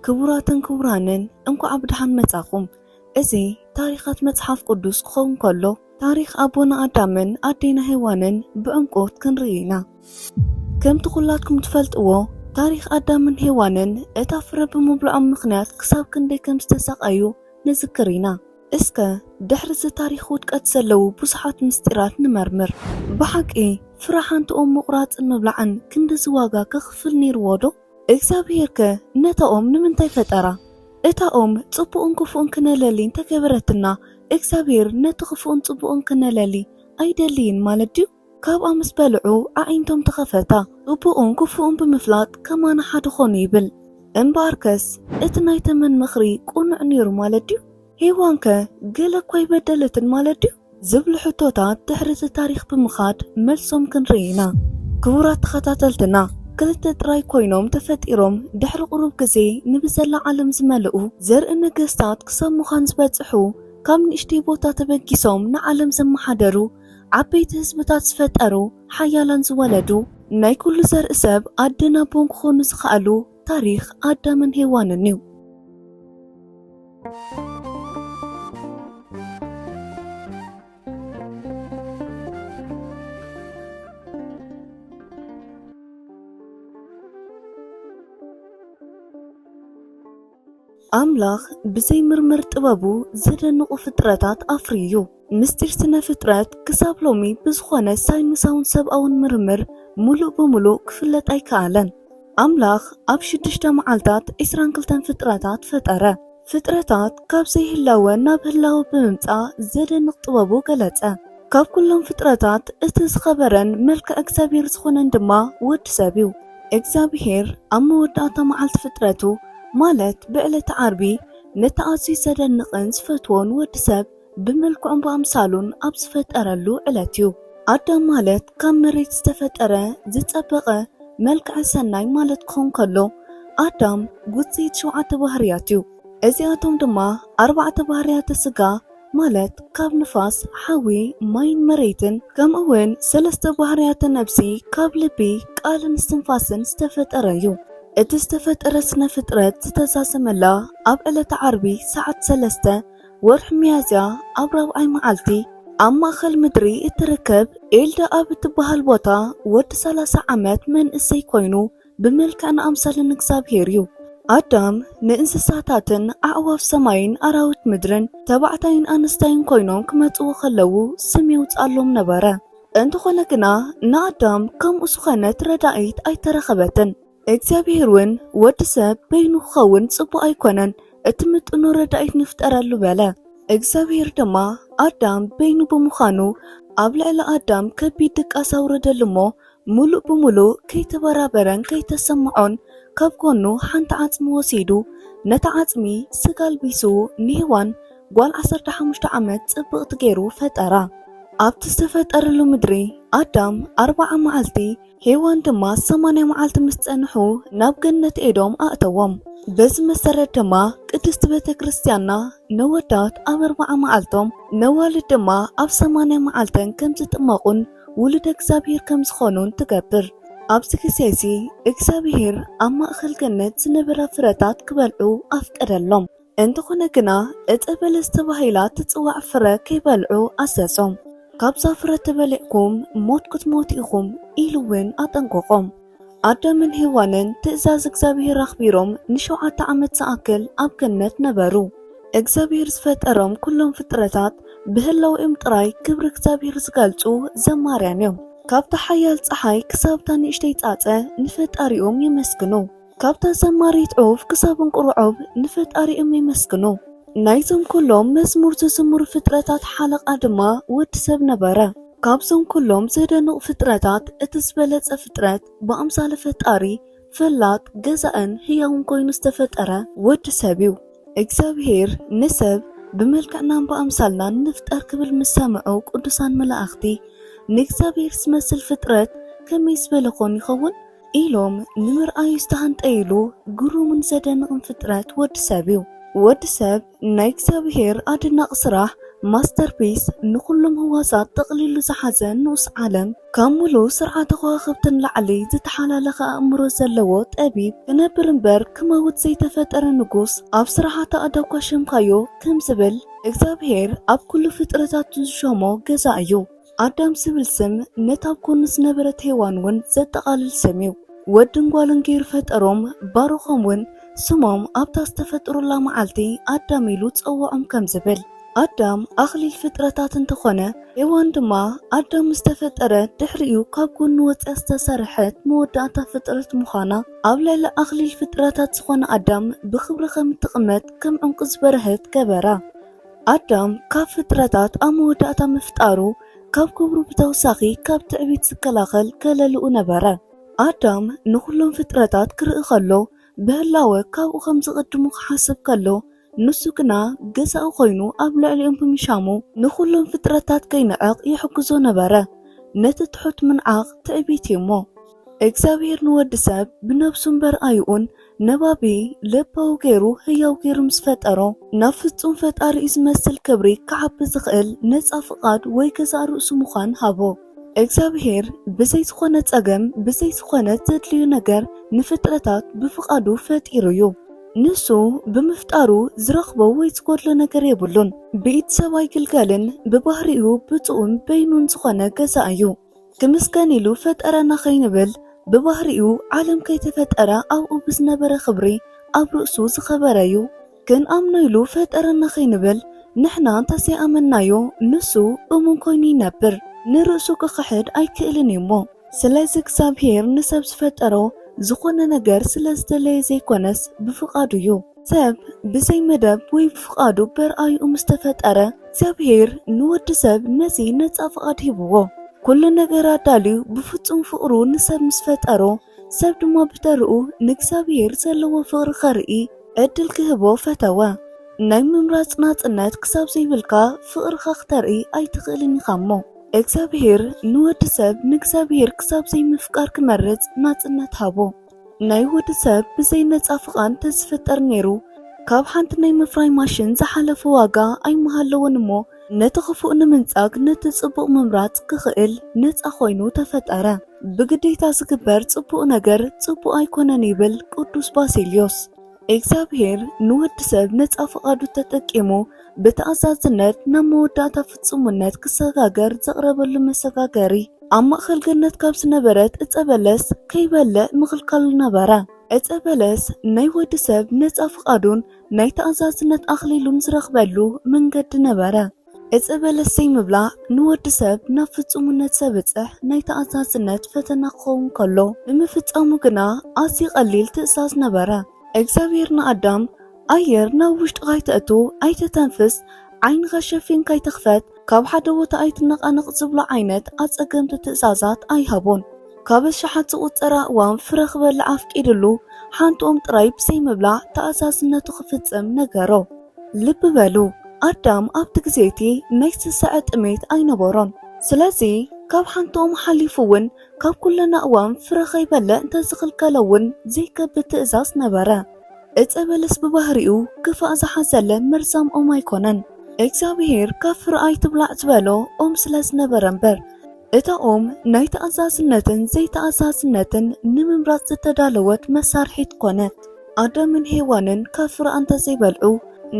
ክቡራትን ክቡራንን፣ እንኳዕ ብደሓን መጻኹም። እዚ ታሪኻት መጽሓፍ ቅዱስ ክኸውን ከሎ፣ ታሪኽ ኣቦና ኣዳምን ኣዴና ሄዋንን ብዕምቆት ክንርኢ ኢና። ከምቲ ኩላትኩም ትፈልጥዎ፣ ታሪኽ ኣዳምን ሄዋንን እታ ፍረ ብምብልዖም ምኽንያት ክሳብ ክንደይ ከም ዝተሳቐዩ ንዝክር ኢና። እስከ ድሕሪ እዚ ታሪኽ ውድቀት ዘለዉ ብዙሓት ምስጢራት ንመርምር። ብሓቂ ፍረ ሓንቲ ኦም ምቑራጽን ምብላዕን ክንድዚ ዋጋ ከኽፍል ነይርዎ ዶ? እግዚኣብሄር ከ ነታ ኦም ንምንታይ ፈጠራ? እታ ኦም ጽቡቕን ክፉእን ክነለሊ እንተገበረትና፣ እግዚኣብሄር ነቲ ክፉእን ጽቡቕን ክነለሊ ኣይደልይን ማለት ድዩ? ካብኣ ምስ በልዑ ኣዒንቶም ተኸፈታ፣ ጽቡቕን ክፉእን ብምፍላጥ ከማና ሓደ ኾኑ ይብል። እምበኣርከስ እቲ ናይ ተመን ምኽሪ ቅኑዕ ነይሩ ማለት ድዩ? ሄዋን ከ ገለ እኳ ኣይበደለትን ማለት ድዩ? ዝብሉ ሕቶታት ድሕሪ እቲ ታሪኽ ብምኻድ መልሶም ክንርኢ ኢና። ክቡራት ተኸታተልትና፣ ክልተ ጥራይ ኮይኖም ተፈጢሮም ድሕሪ ቁሩብ ግዜ ንብዘላ ዓለም ዝመልኡ ዘርኢ ነገስታት ክሳብ ምዃን ዝበጽሑ፣ ካብ ንእሽተይ ቦታ ተበጊሶም ንዓለም ዘመሓደሩ፣ ዓበይቲ ህዝብታት ዝፈጠሩ፣ ሓያላን ዝወለዱ፣ ናይ ኩሉ ዘርኢ ሰብ ኣደን ኣቦን ክኾኑ ዝኸኣሉ ታሪኽ ኣዳምን ሄዋንን እዩ። ኣምላኽ ብዘይ ምርምር ጥበቡ ዘደንቑ ፍጥረታት ኣፍርዩ እዩ። ምስጢር ስነ ፍጥረት ክሳብ ሎሚ ብዝኾነ ሳይንሳውን ሰብኣውን ምርምር ሙሉእ ብሙሉእ ክፍለጥ ኣይከኣለን። ኣምላኽ ኣብ ሽዱሽተ መዓልታት ዕስራን ክልተን ፍጥረታት ፈጠረ። ፍጥረታት ካብ ዘይህላወ ናብ ህላወ ብምምጻእ ዘደንቕ ጥበቡ ገለጸ። ካብ ኩሎም ፍጥረታት እቲ ዝኸበረን መልክዕ እግዚኣብሔር ዝኾነን ድማ ወዲ ሰብ እዩ። እግዚኣብሔር ኣብ መወዳእታ መዓልቲ ፍጥረቱ፣ ማለት ብዕለተ ዓርቢ፣ ነቲ ኣዝዩ ዘደንቕን ዝፈትዎን ወዲ ሰብ ብመልክዑን ብኣምሳሉን ኣብ ዝፈጠረሉ ዕለት እዩ። ኣዳም ማለት ካብ መሬት ዝተፈጠረ ዝጸበቐ መልክዐ ሰናይ ማለት ክኸውን ከሎ፣ ኣዳም ውጽኢት ሸውዓተ ባህርያት እዩ። እዚኣቶም ድማ ኣርባዕተ ባህርያተ ስጋ ማለት ካብ ንፋስ፣ ሓዊ፣ ማይን መሬትን፣ ከምኡ እውን ሰለስተ ባህርያተ ነብሲ ካብ ልቢ፣ ቃልን እስትንፋስን ዝተፈጠረ እዩ። እቲ ዝተፈጠረ ስነ ፍጥረት ዝተዛዘመላ ኣብ ዕለተ ዓርቢ ሰዓት ሰለስተ ወርሒ ሚያዝያ ኣብ ራብዓይ መዓልቲ ኣብ ማእኸል ምድሪ እትርከብ ኤልዳ ኣብ እትበሃል ቦታ ወዲ ሰላሳ ዓመት መንእሰይ ኮይኑ ብመልክዕን ኣምሳልን እግዚኣብሔር እዩ። ኣዳም ንእንስሳታትን ኣዕዋፍ ሰማይን ኣራዊት ምድርን ተባዕታይን ኣንስታይን ኮይኖም ክመጽኡ ከለዉ ስም የውጽኣሎም ነበረ። እንተኾነ ግና ንኣዳም ከምኡ ዝኾነት ረዳኢት ኣይተረኸበትን። እግዚኣብሔር እውን ወዲ ሰብ በይኑ ክኸውን ጽቡቕ ኣይኮነን፣ እትምጥኖ ረዳኢት ንፍጠረሉ በለ። እግዚኣብሔር ድማ ኣዳም በይኑ ብምዃኑ ኣብ ልዕሊ ኣዳም ከቢድ ድቃስ ኣውረደሉ እሞ ምሉእ ብምሉእ ከይተበራበረን ከይተሰምዖን ካብ ጎኑ ሓንቲ ዓጽሚ ወሲዱ ነታ ዓጽሚ ስጋ ኣልቢሱ ንሄዋን ጓል ዓሰርተ ሓሙሽተ ዓመት ጽብቕቲ ገይሩ ፈጠራ። ኣብቲ ዝተፈጠረሉ ምድሪ ኣዳም ኣርብዓ መዓልቲ ሄዋን ድማ ሰማንያ መዓልቲ ምስ ጸንሑ ናብ ገነት ኤዶም ኣእተዎም። በዚ መሰረት ድማ ቅድስቲ ቤተ ክርስቲያንና ነወዳት ኣብ ኣርብዓ መዓልቶም ነዋልድ ድማ ኣብ ሰማንያ መዓልተን ከም ዝጥመቑን ውሉደ እግዚኣብሔር ከም ዝኾኑን ትገብር። ኣብዚ ግዜ እዚ እግዚኣብሔር ኣብ ማእከል ገነት ዝነበራ ፍረታት ክበልዑ ኣፍቀደሎም። እንተኾነ ግና ዕፀ በለስ ተባሂላ ትጽዋዕ ፍረ ከይበልዑ ኣዘዞም። ካብዛ ፍረ ተበሊዕኩም ሞት ክትሞቱ ኢኹም ኢሉ እውን ኣጠንቀቖም። ኣዳምን ሄዋንን ትእዛዝ እግዚኣብሔር ኣኽቢሮም ንሸውዓተ ዓመት ዝኣክል ኣብ ገነት ነበሩ። እግዚኣብሔር ዝፈጠሮም ኩሎም ፍጥረታት ብህላዌኦም ጥራይ ክብሪ እግዚኣብሔር ዝገልጹ ዘማርያን እዮም። ካብታ ሓያል ጸሓይ ክሳብታ ንእሽተይ ጻጸ ንፈጣሪኦም የመስግኑ። ካብታ ዘማሪት ዑፍ ክሳብ እንቁርዖብ ንፈጣሪኦም የመስግኑ። ናይዞም ኩሎም መዝሙር ዝዝምሩ ፍጥረታት ሓለቓ ድማ ወዲ ሰብ ነበረ። ካብዞም ኩሎም ዘደንቑ ፍጥረታት እቲ ዝበለጸ ፍጥረት ብኣምሳለ ፈጣሪ ፈላጥ፣ ገዛእን ህያውን ኮይኑ ዝተፈጠረ ወዲ ሰብ እዩ። እግዚኣብሔር ንሰብ ብመልክዕናን ብኣምሳልናን ንፍጠር ክብል ምስ ሰምዑ ቅዱሳን መላእኽቲ ንእግዚኣብሔር ዝመስል ፍጥረት ከመይ ዝበለ ኮን ይኸውን? ኢሎም ንምርኣዩ ዝተሃንጠይሉ ግሩምን ዘደንቕን ፍጥረት ወዲ ሰብ እዩ። ወዲ ሰብ ናይ እግዚኣብሔር ኣደናቒ ስራሕ ማስተርፒስ ንኹሎም ህዋሳት ጠቕሊሉ ዝሓዘ ንኡስ ዓለም፣ ካብ ምሉእ ስርዓተ ከዋኽብትን ላዕሊ ዝተሓላለኸ ኣእምሮ ዘለዎ ጠቢብ፣ ክነብር እምበር ክመውት ዘይተፈጠረ ንጉስ፣ ኣብ ስርሓተ ኣዳኳ ሸምካዮ ከም ዝብል፣ እግዚኣብሔር ኣብ ኩሉ ፍጥረታቱ ዝሾሞ ገዛ እዩ። ኣዳም ዝብል ስም ነታ ኣብ ጎኑ ዝነበረት ሄዋን እውን ዘጠቓልል ስም እዩ። ወድን ጓልን ገይሩ ፈጠሮም፣ ባረኾም እውን፣ ስሞም ኣብታ ዝተፈጠሩላ መዓልቲ ኣዳም ኢሉ ጸውዖም ከም ዝብል። ኣዳም ኣኽሊል ፍጥረታት እንተኾነ፣ ሄዋን ድማ ኣዳም ዝተፈጠረ ድሕሪኡ ካብ ጎኑ ወጽያ ዝተሰርሐት መወዳእታ ፍጥረት ምዃና፣ ኣብ ልዕሊ ኣኽሊል ፍጥረታት ዝኾነ ኣዳም ብኽብሪ ከም እትቕመጥ ከም ዕንቁ ዝበርሀት ገበራ። ኣዳም ካብ ፍጥረታት ኣብ መወዳእታ ምፍጣሩ፣ ካብ ክብሩ ብተወሳኺ ካብ ትዕቢት ዝከላኸል ከለልኡ ነበረ። ኣዳም ንኹሎም ፍጥረታት ክርኢ ከሎ፣ ብህላወ ካብኡ ከም ዝቕድሙ ክሓስብ ከሎ፣ ንሱ ግና ገዛኡ ኮይኑ ኣብ ልዕሊኦም ብምሻሙ፣ ንኹሎም ፍጥረታት ከይንዕቕ ይሕግዞ ነበረ። ነቲ ትሑት ምንዓቕ ትዕቢት እዩ እሞ። እግዚኣብሔር ንወዲ ሰብ ብነብሱ እምበር ኣይኡን ነባቢ ለባዊ ገይሩ ህያው ገይሩ ምስ ፈጠሮ፣ ናብ ፍጹም ፈጣሪኡ ዝመስል ክብሪ ክዓቢ ዝኽእል ነጻ ፍቓድ ወይ ገዛእ ርእሱ ምዃን ሃቦ። እግዚኣብሔር ብዘይ ዝኾነ ጸገም፣ ብዘይ ዝኾነ ዘድልዩ ነገር ንፍጥረታት ብፍቓዱ ፈጢሩ እዩ። ንሱ ብምፍጣሩ ዝረኽቦ ወይ ዝጎድሎ ነገር የብሉን። ብኢድ ሰብ ኣይግልገልን፣ ብባህሪኡ ብጹእን በይኑን ዝኾነ ገዛ እዩ። ክምስገን ኢሉ ፈጠረና ከይንብል፣ ብባህሪኡ ዓለም ከይተፈጠረ ኣብኡ ብዝነበረ ክብሪ ኣብ ርእሱ ዝኸበረ እዩ። ክንኣምኖ ኢሉ ፈጠረና ከይንብል፣ ንሕና እንተዘይኣመንናዮ፣ ንሱ እሙን ኮይኑ ይነብር። ንርእሱ ክኽሕድ ኣይክእልን እዩ እሞ። ስለዚ እግዚኣብሔር ንሰብ ዝፈጠሮ ዝኾነ ነገር ስለ ዝደለየ ዘይኮነስ ብፍቓዱ እዩ። ሰብ ብዘይ መደብ ወይ ብፍቓዱ በርኣይኡ ምስ ተፈጠረ፣ እግዚኣብሔር ንወዲ ሰብ ነዚ ነጻ ፍቓድ ሂብዎ። ኩሉ ነገር ኣዳልዩ ብፍጹም ፍቕሩ ንሰብ ምስ ፈጠሮ፣ ሰብ ድማ ብተርኡ ንእግዚኣብሔር ዘለዎ ፍቕሪ ከርኢ ዕድል ክህቦ ፈተወ። ናይ ምምራጽ ናጽነት ክሳብ ዘይብልካ ፍቕርኻ ክተርኢ ኣይትኽእልን ኢኻ እሞ። እግዚኣብሔር ንወዲ ሰብ ንእግዚኣብሔር ክሳብ ዘይምፍቃር ክመርጽ ናጽነት ሃቦ። ናይ ወዲ ሰብ ብዘይ ነጻ ፍቓድ እንተዝፍጠር ነይሩ፣ ካብ ሓንቲ ናይ ምፍራይ ማሽን ዝሓለፈ ዋጋ ኣይምሃለዎን እሞ፣ ነቲ ክፉእ ንምንጻግ ነቲ ጽቡቕ ምምራጽ ክኽእል ነጻ ኮይኑ ተፈጠረ። ብግዴታ ዝግበር ጽቡቕ ነገር ጽቡቕ ኣይኮነን ይብል ቅዱስ ባሲልዮስ። እግዚኣብሔር ንወዲ ሰብ ነጻ ፍቓዱ ተጠቂሙ ብተኣዛዝነት ናብ መወዳእታ ፍጹምነት ክሰጋገር ዘቕረበሉ መሰጋገሪ፣ ኣብ ማእከል ገነት ካብ ዝነበረት ዕጸ በለስ ከይበልዕ ምኽልካሉ ነበረ። ዕጸ በለስ ናይ ወዲ ሰብ ነጻ ፍቓዱን ናይ ተኣዛዝነት ኣኽሊሉን ዝረኽበሉ መንገዲ ነበረ። ዕጸ በለስ ዘይምብላዕ ንወዲ ሰብ ናብ ፍጹምነት ዘብጽሕ ናይ ተኣዛዝነት ፈተና ክኸውን ከሎ፣ ንምፍጻሙ ግና ኣዝዩ ቀሊል ትእዛዝ ነበረ። እግዚኣብሔር ንኣዳም፣ ኣየር ናብ ውሽጥኻ ኣይተእቱ፣ ኣይተተንፍስ፣ ዓይንኻ ሸፊንካ ኣይትኽፈት፣ ካብ ሓደ ቦታ ኣይትነቓነቕ ዝብሉ ዓይነት ኣጸገምቲ ትእዛዛት ኣይሃቦን። ካብ ኣሽሓት ዝቑጸራ ኣእዋም ፍረ ክበልዕ ኣፍቂድሉ፣ ሓንቲ ኦም ጥራይ ብዘይ ምብላዕ ተኣዛዝነቱ ክፍጽም ነገሮ። ልቢ በሉ፣ ኣዳም ኣብቲ ግዜ እቲ ናይ ስስዐ ጥሜት ኣይነበሮን። ስለዚ ካብ ሓንቲ ኦም ሓሊፉ እውን ካብ ኩለን ኣእዋም ፍረ ከይበልዕ እንተዝኽልከሎ እውን ዘይከብድ ትእዛዝ ነበረ። ዕጸ በለስ ብባህሪኡ ክፋእ ዝሓዘለ መርዛም ኦም ኣይኮነን። እግዚኣብሔር ካብ ፍረ ኣይትብላዕ ዝበሎ ኦም ስለ ዝነበረ እምበር። እታ ኦም ናይ ተኣዛዝነትን ዘይተኣዛዝነትን ንምምራጽ ዝተዳለወት መሳርሒት ኮነት። ኣዳምን ሄዋንን ካብ ፍረ እንተዘይበልዑ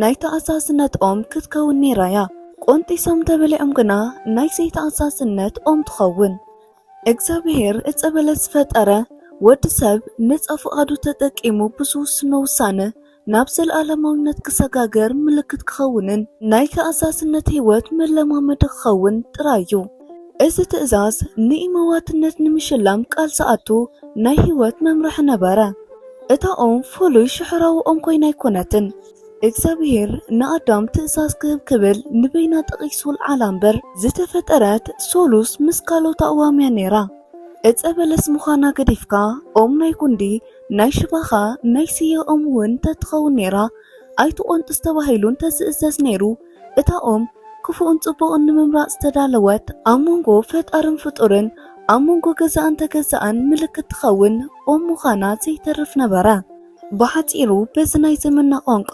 ናይ ተኣዛዝነት ኦም ክትከውን ነይራ እያ። ቆንጢሶም ተበሊዖም ግና ናይ ዘይተኣዛዝነት ኦም ትኸውን። እግዚኣብሔር ዕጸ በለስ ዝፈጠረ ወዲ ሰብ ነጻ ፍቓዱ ተጠቂሙ ብዝውስኖ ውሳነ ናብ ዘለኣለማዊነት ክሰጋገር ምልክት ክኸውንን ናይ ተኣዛዝነት ህይወት መለማመዲ ክኸውን ጥራይ እዩ። እዚ ትእዛዝ ንኢመዋትነት ንምሽላም ቃል ዝኣቱ ናይ ህይወት መምርሒ ነበረ። እታ ኦም ፍሉይ ሽሕራዊ ኦም ኮይና ኣይኮነትን። እግዚኣብሔር ንኣዳም ትእዛዝ ክህብ ክብል ንበይና ጠቒሱ ልዓላ እምበር፣ ዝተፈጠረት ሶሉስ ምስ ካልኦት ኣእዋም እያ ነይራ። ዕጸ በለስ ምዃና ገዲፍካ፣ ኦም ናይ ጉንዲ፣ ናይ ሽባኻ፣ ናይ ስየ ኦም እውን እንተትኸውን ነይራ፣ ኣይትቖንጥስ ተባሂሉ እንተዝእዘዝ ነይሩ፣ እታ ኦም ክፉእን ጽቡቕን ንምምራጽ ዝተዳለወት፣ ኣብ መንጎ ፈጣርን ፍጡርን፣ ኣብ መንጎ ገዛእን ተገዛእን ምልክት ትኸውን ኦም ምዃና ዘይተርፍ ነበረ። ብሓጺሩ፣ በዚ ናይ ዘመንና ቋንቋ፣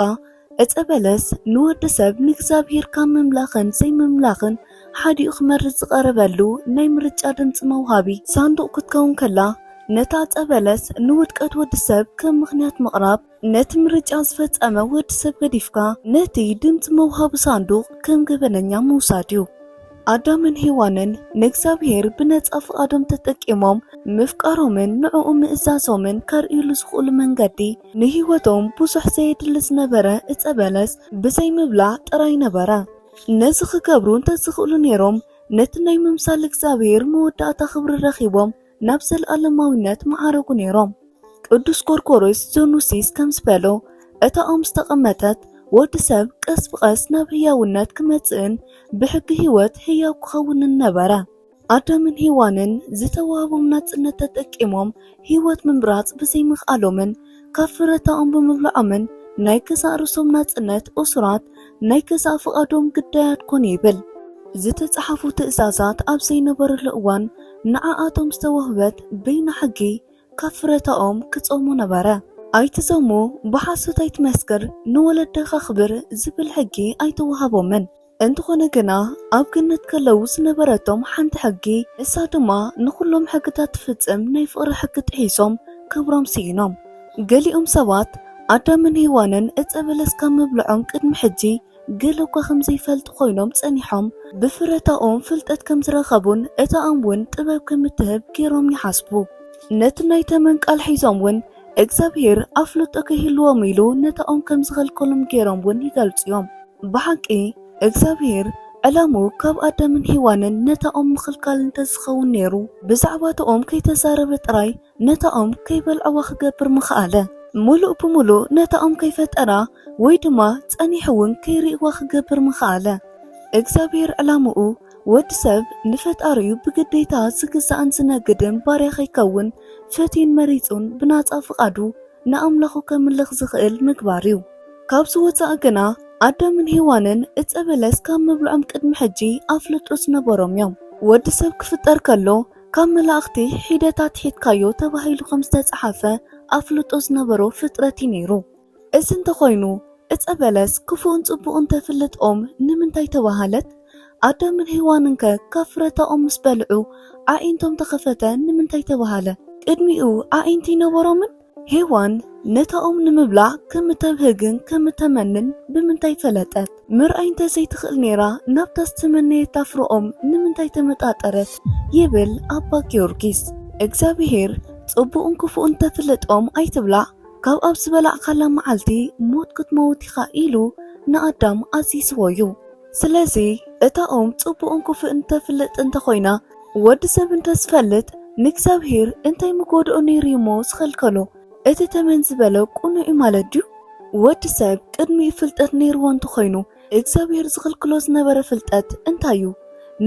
ዕፀ በለስ ንወዲ ሰብ ንእግዚኣብሔር ካብ ምምላኽን ዘይምምላኽን ሓዲኡ ክመርጽ ዝቐረበሉ ናይ ምርጫ ድምፂ መውሃቢ ሳንዱቕ ክትከውን ከላ፣ ነታ ዕፀ በለስ ንውድቀት ወዲ ሰብ ከም ምኽንያት ምቕራብ፣ ነቲ ምርጫ ዝፈጸመ ወዲ ሰብ ገዲፍካ ነቲ ድምፂ መውሃቢ ሳንዱቕ ከም ገበነኛ ምውሳድ እዩ። ኣዳምን ሄዋንን ንእግዚኣብሔር ብነጻ ፍቓዶም ተጠቂሞም ምፍቃሮምን ንዕኡ ምእዛዞምን ከርእዩሉ ዝኽእሉ መንገዲ፣ ንህይወቶም ብዙሕ ዘየድሊ ዝነበረ ዕጸ በለስ ብዘይ ምብላዕ ጥራይ ነበረ። ነዚ ክገብሩ እንተዝኽእሉ ነይሮም፣ ነቲ ናይ ምምሳል እግዚኣብሔር መወዳእታ ክብሪ ረኺቦም ናብ ዘለኣለማዊነት ምዓረጉ ነይሮም። ቅዱስ ጎርጎርዮስ ዘኑሲስ ከም ዝበሎ፣ እታ ኦም ዝተቐመጠት፣ ወዲ ሰብ ቀስ ብቐስ ናብ ህያውነት ክመጽእን ብሕጊ ህይወት ህያው ክኸውንን ነበረ። ኣዳምን ሄዋንን ዝተዋህቦም ናጽነት ተጠቂሞም ህይወት ምምራጽ ብዘይምኽኣሎምን ካብ ፍረታኦም ብምብልዖምን ናይ ገዛእ ርእሶም ናጽነት እሱራት፣ ናይ ገዛእ ፍቓዶም ግዳያት ኮኑ ይብል። ዝተጻሕፉ ትእዛዛት ኣብ ዘይነበረሉ እዋን ንዓኣቶም ዝተዋህበት በይና ሕጊ ካብ ፍረታኦም ክጾሙ ነበረ። ኣይትዘሙ፣ ብሓሶት ኣይትመስክር፣ ንወለድኻ ኣኽብር ዝብል ሕጊ ኣይተዋሃቦምን። እንተኾነ ግና ኣብ ገነት ከለዉ ዝነበረቶም ሓንቲ ሕጊ፣ ንሳ ድማ ንኹሎም ሕግታት ትፍጽም ናይ ፍቕሪ ሕጊ ጥሒሶም ክብሮም ስኢኖም። ገሊኦም ሰባት ኣዳምን ሄዋንን ዕጸ በለስ ካብ ምብልዖም ቅድሚ ሕጂ ገለ እኳ ከም ዘይፈልጡ ኮይኖም ጸኒሖም፣ ብፍረታኦም ፍልጠት ከም ዝረኸቡን እታ ኦም እውን ጥበብ ከም እትህብ ገይሮም ይሓስቡ። ነቲ ናይ ተመን ቃል ሒዞም እውን እግዚኣብሔር ኣፍልጦ ከይህልዎም ኢሉ ነታ ኦም ከም ዝኸልከሎም ገይሮም እውን ይገልጹ እዮም። ብሓቂ እግዚኣብሔር ዕላምኡ ካብ ኣዳምን ሄዋንን ነታ ኦም ምኽልካል እንተዝኸውን ነይሩ፣ ብዛዕባ እታ ኦም ከይተዛረበ ጥራይ ነታ ኦም ከይበልዕዋ ክገብር ምኽኣለ። ምሉእ ብምሉእ ነታ ኦም ከይፈጠራ ወይ ድማ ጸኒሑ እውን ከይርእይዋ ክገብር ምኽኣለ። እግዚኣብሔር ዕላምኡ ወዲ ሰብ ንፈጣሪኡ ብግዴታ ዝግዛእን ዝነግድን ባርያ ከይከውን ፈትዩን መሪጹን ብናጻ ፍቓዱ ንኣምላኹ ከምልኽ ዝኽእል ምግባር እዩ። ካብዚ ወጻኢ ግና ኣዳምን ሄዋንን ዕጸ በለስ ካብ ምብልዖም ቅድሚ ሕጂ ኣፍልጦ ዝነበሮም እዮም። ወዲ ሰብ ክፍጠር ከሎ ካብ መላእኽቲ ሒደት ኣትሒትካዮ ተባሂሉ ከም ዝተጻሓፈ ኣፍልጦ ዝነበሮ ፍጥረት እዩ ነይሩ። እዚ እንተኾይኑ ዕጸ በለስ ክፉእን ጽቡቕን ተፍልጥ ኦም ንምንታይ ተባሃለት? ኣዳምን ሄዋንን ከ ካብ ፍረታ ኦም ምስ በልዑ ኣዒንቶም ተኸፈተ ንምንታይ ተባሃለ? ቅድሚኡ ኣዒንቲ ኣይነበሮምን? ሄዋን ነታ ኦም ንምብላዕ ከም እተብህግን ከም እተመንን ብምንታይ ፈለጠት? ምርኣይ እንተዘይትኽእል ነይራ ናብታ ዝተመነየታ ፍረ ኦም ንምንታይ ተመጣጠረት? ይብል ኣባ ጊዮርጊስ። እግዚኣብሄር ጽቡቕን ክፉእን ተፍልጥ ኦም ኣይትብላዕ፣ ካብ ኣብ ዝበላዕካላ መዓልቲ ሞት ክትመውት ኢኻ ኢሉ ንኣዳም ኣዚዝዎ እዩ። ስለዚ እታ ኦም ጽቡቕን ክፉእን ተፍልጥ እንተኾይና፣ ወዲ ሰብ እንተዝፈልጥ ንእግዚኣብሄር እንታይ ምጎድኦ ነይሩ እዩሞ ዝኸልከሎ? እቲ ተመን ዝበሎ ቅኑዕ እዩ ማለት ድዩ? ወዲ ሰብ ቅድሚኡ ፍልጠት ነይርዎ እንተኾይኑ እግዚኣብሄር ዝኽልክሎ ዝነበረ ፍልጠት እንታይ እዩ?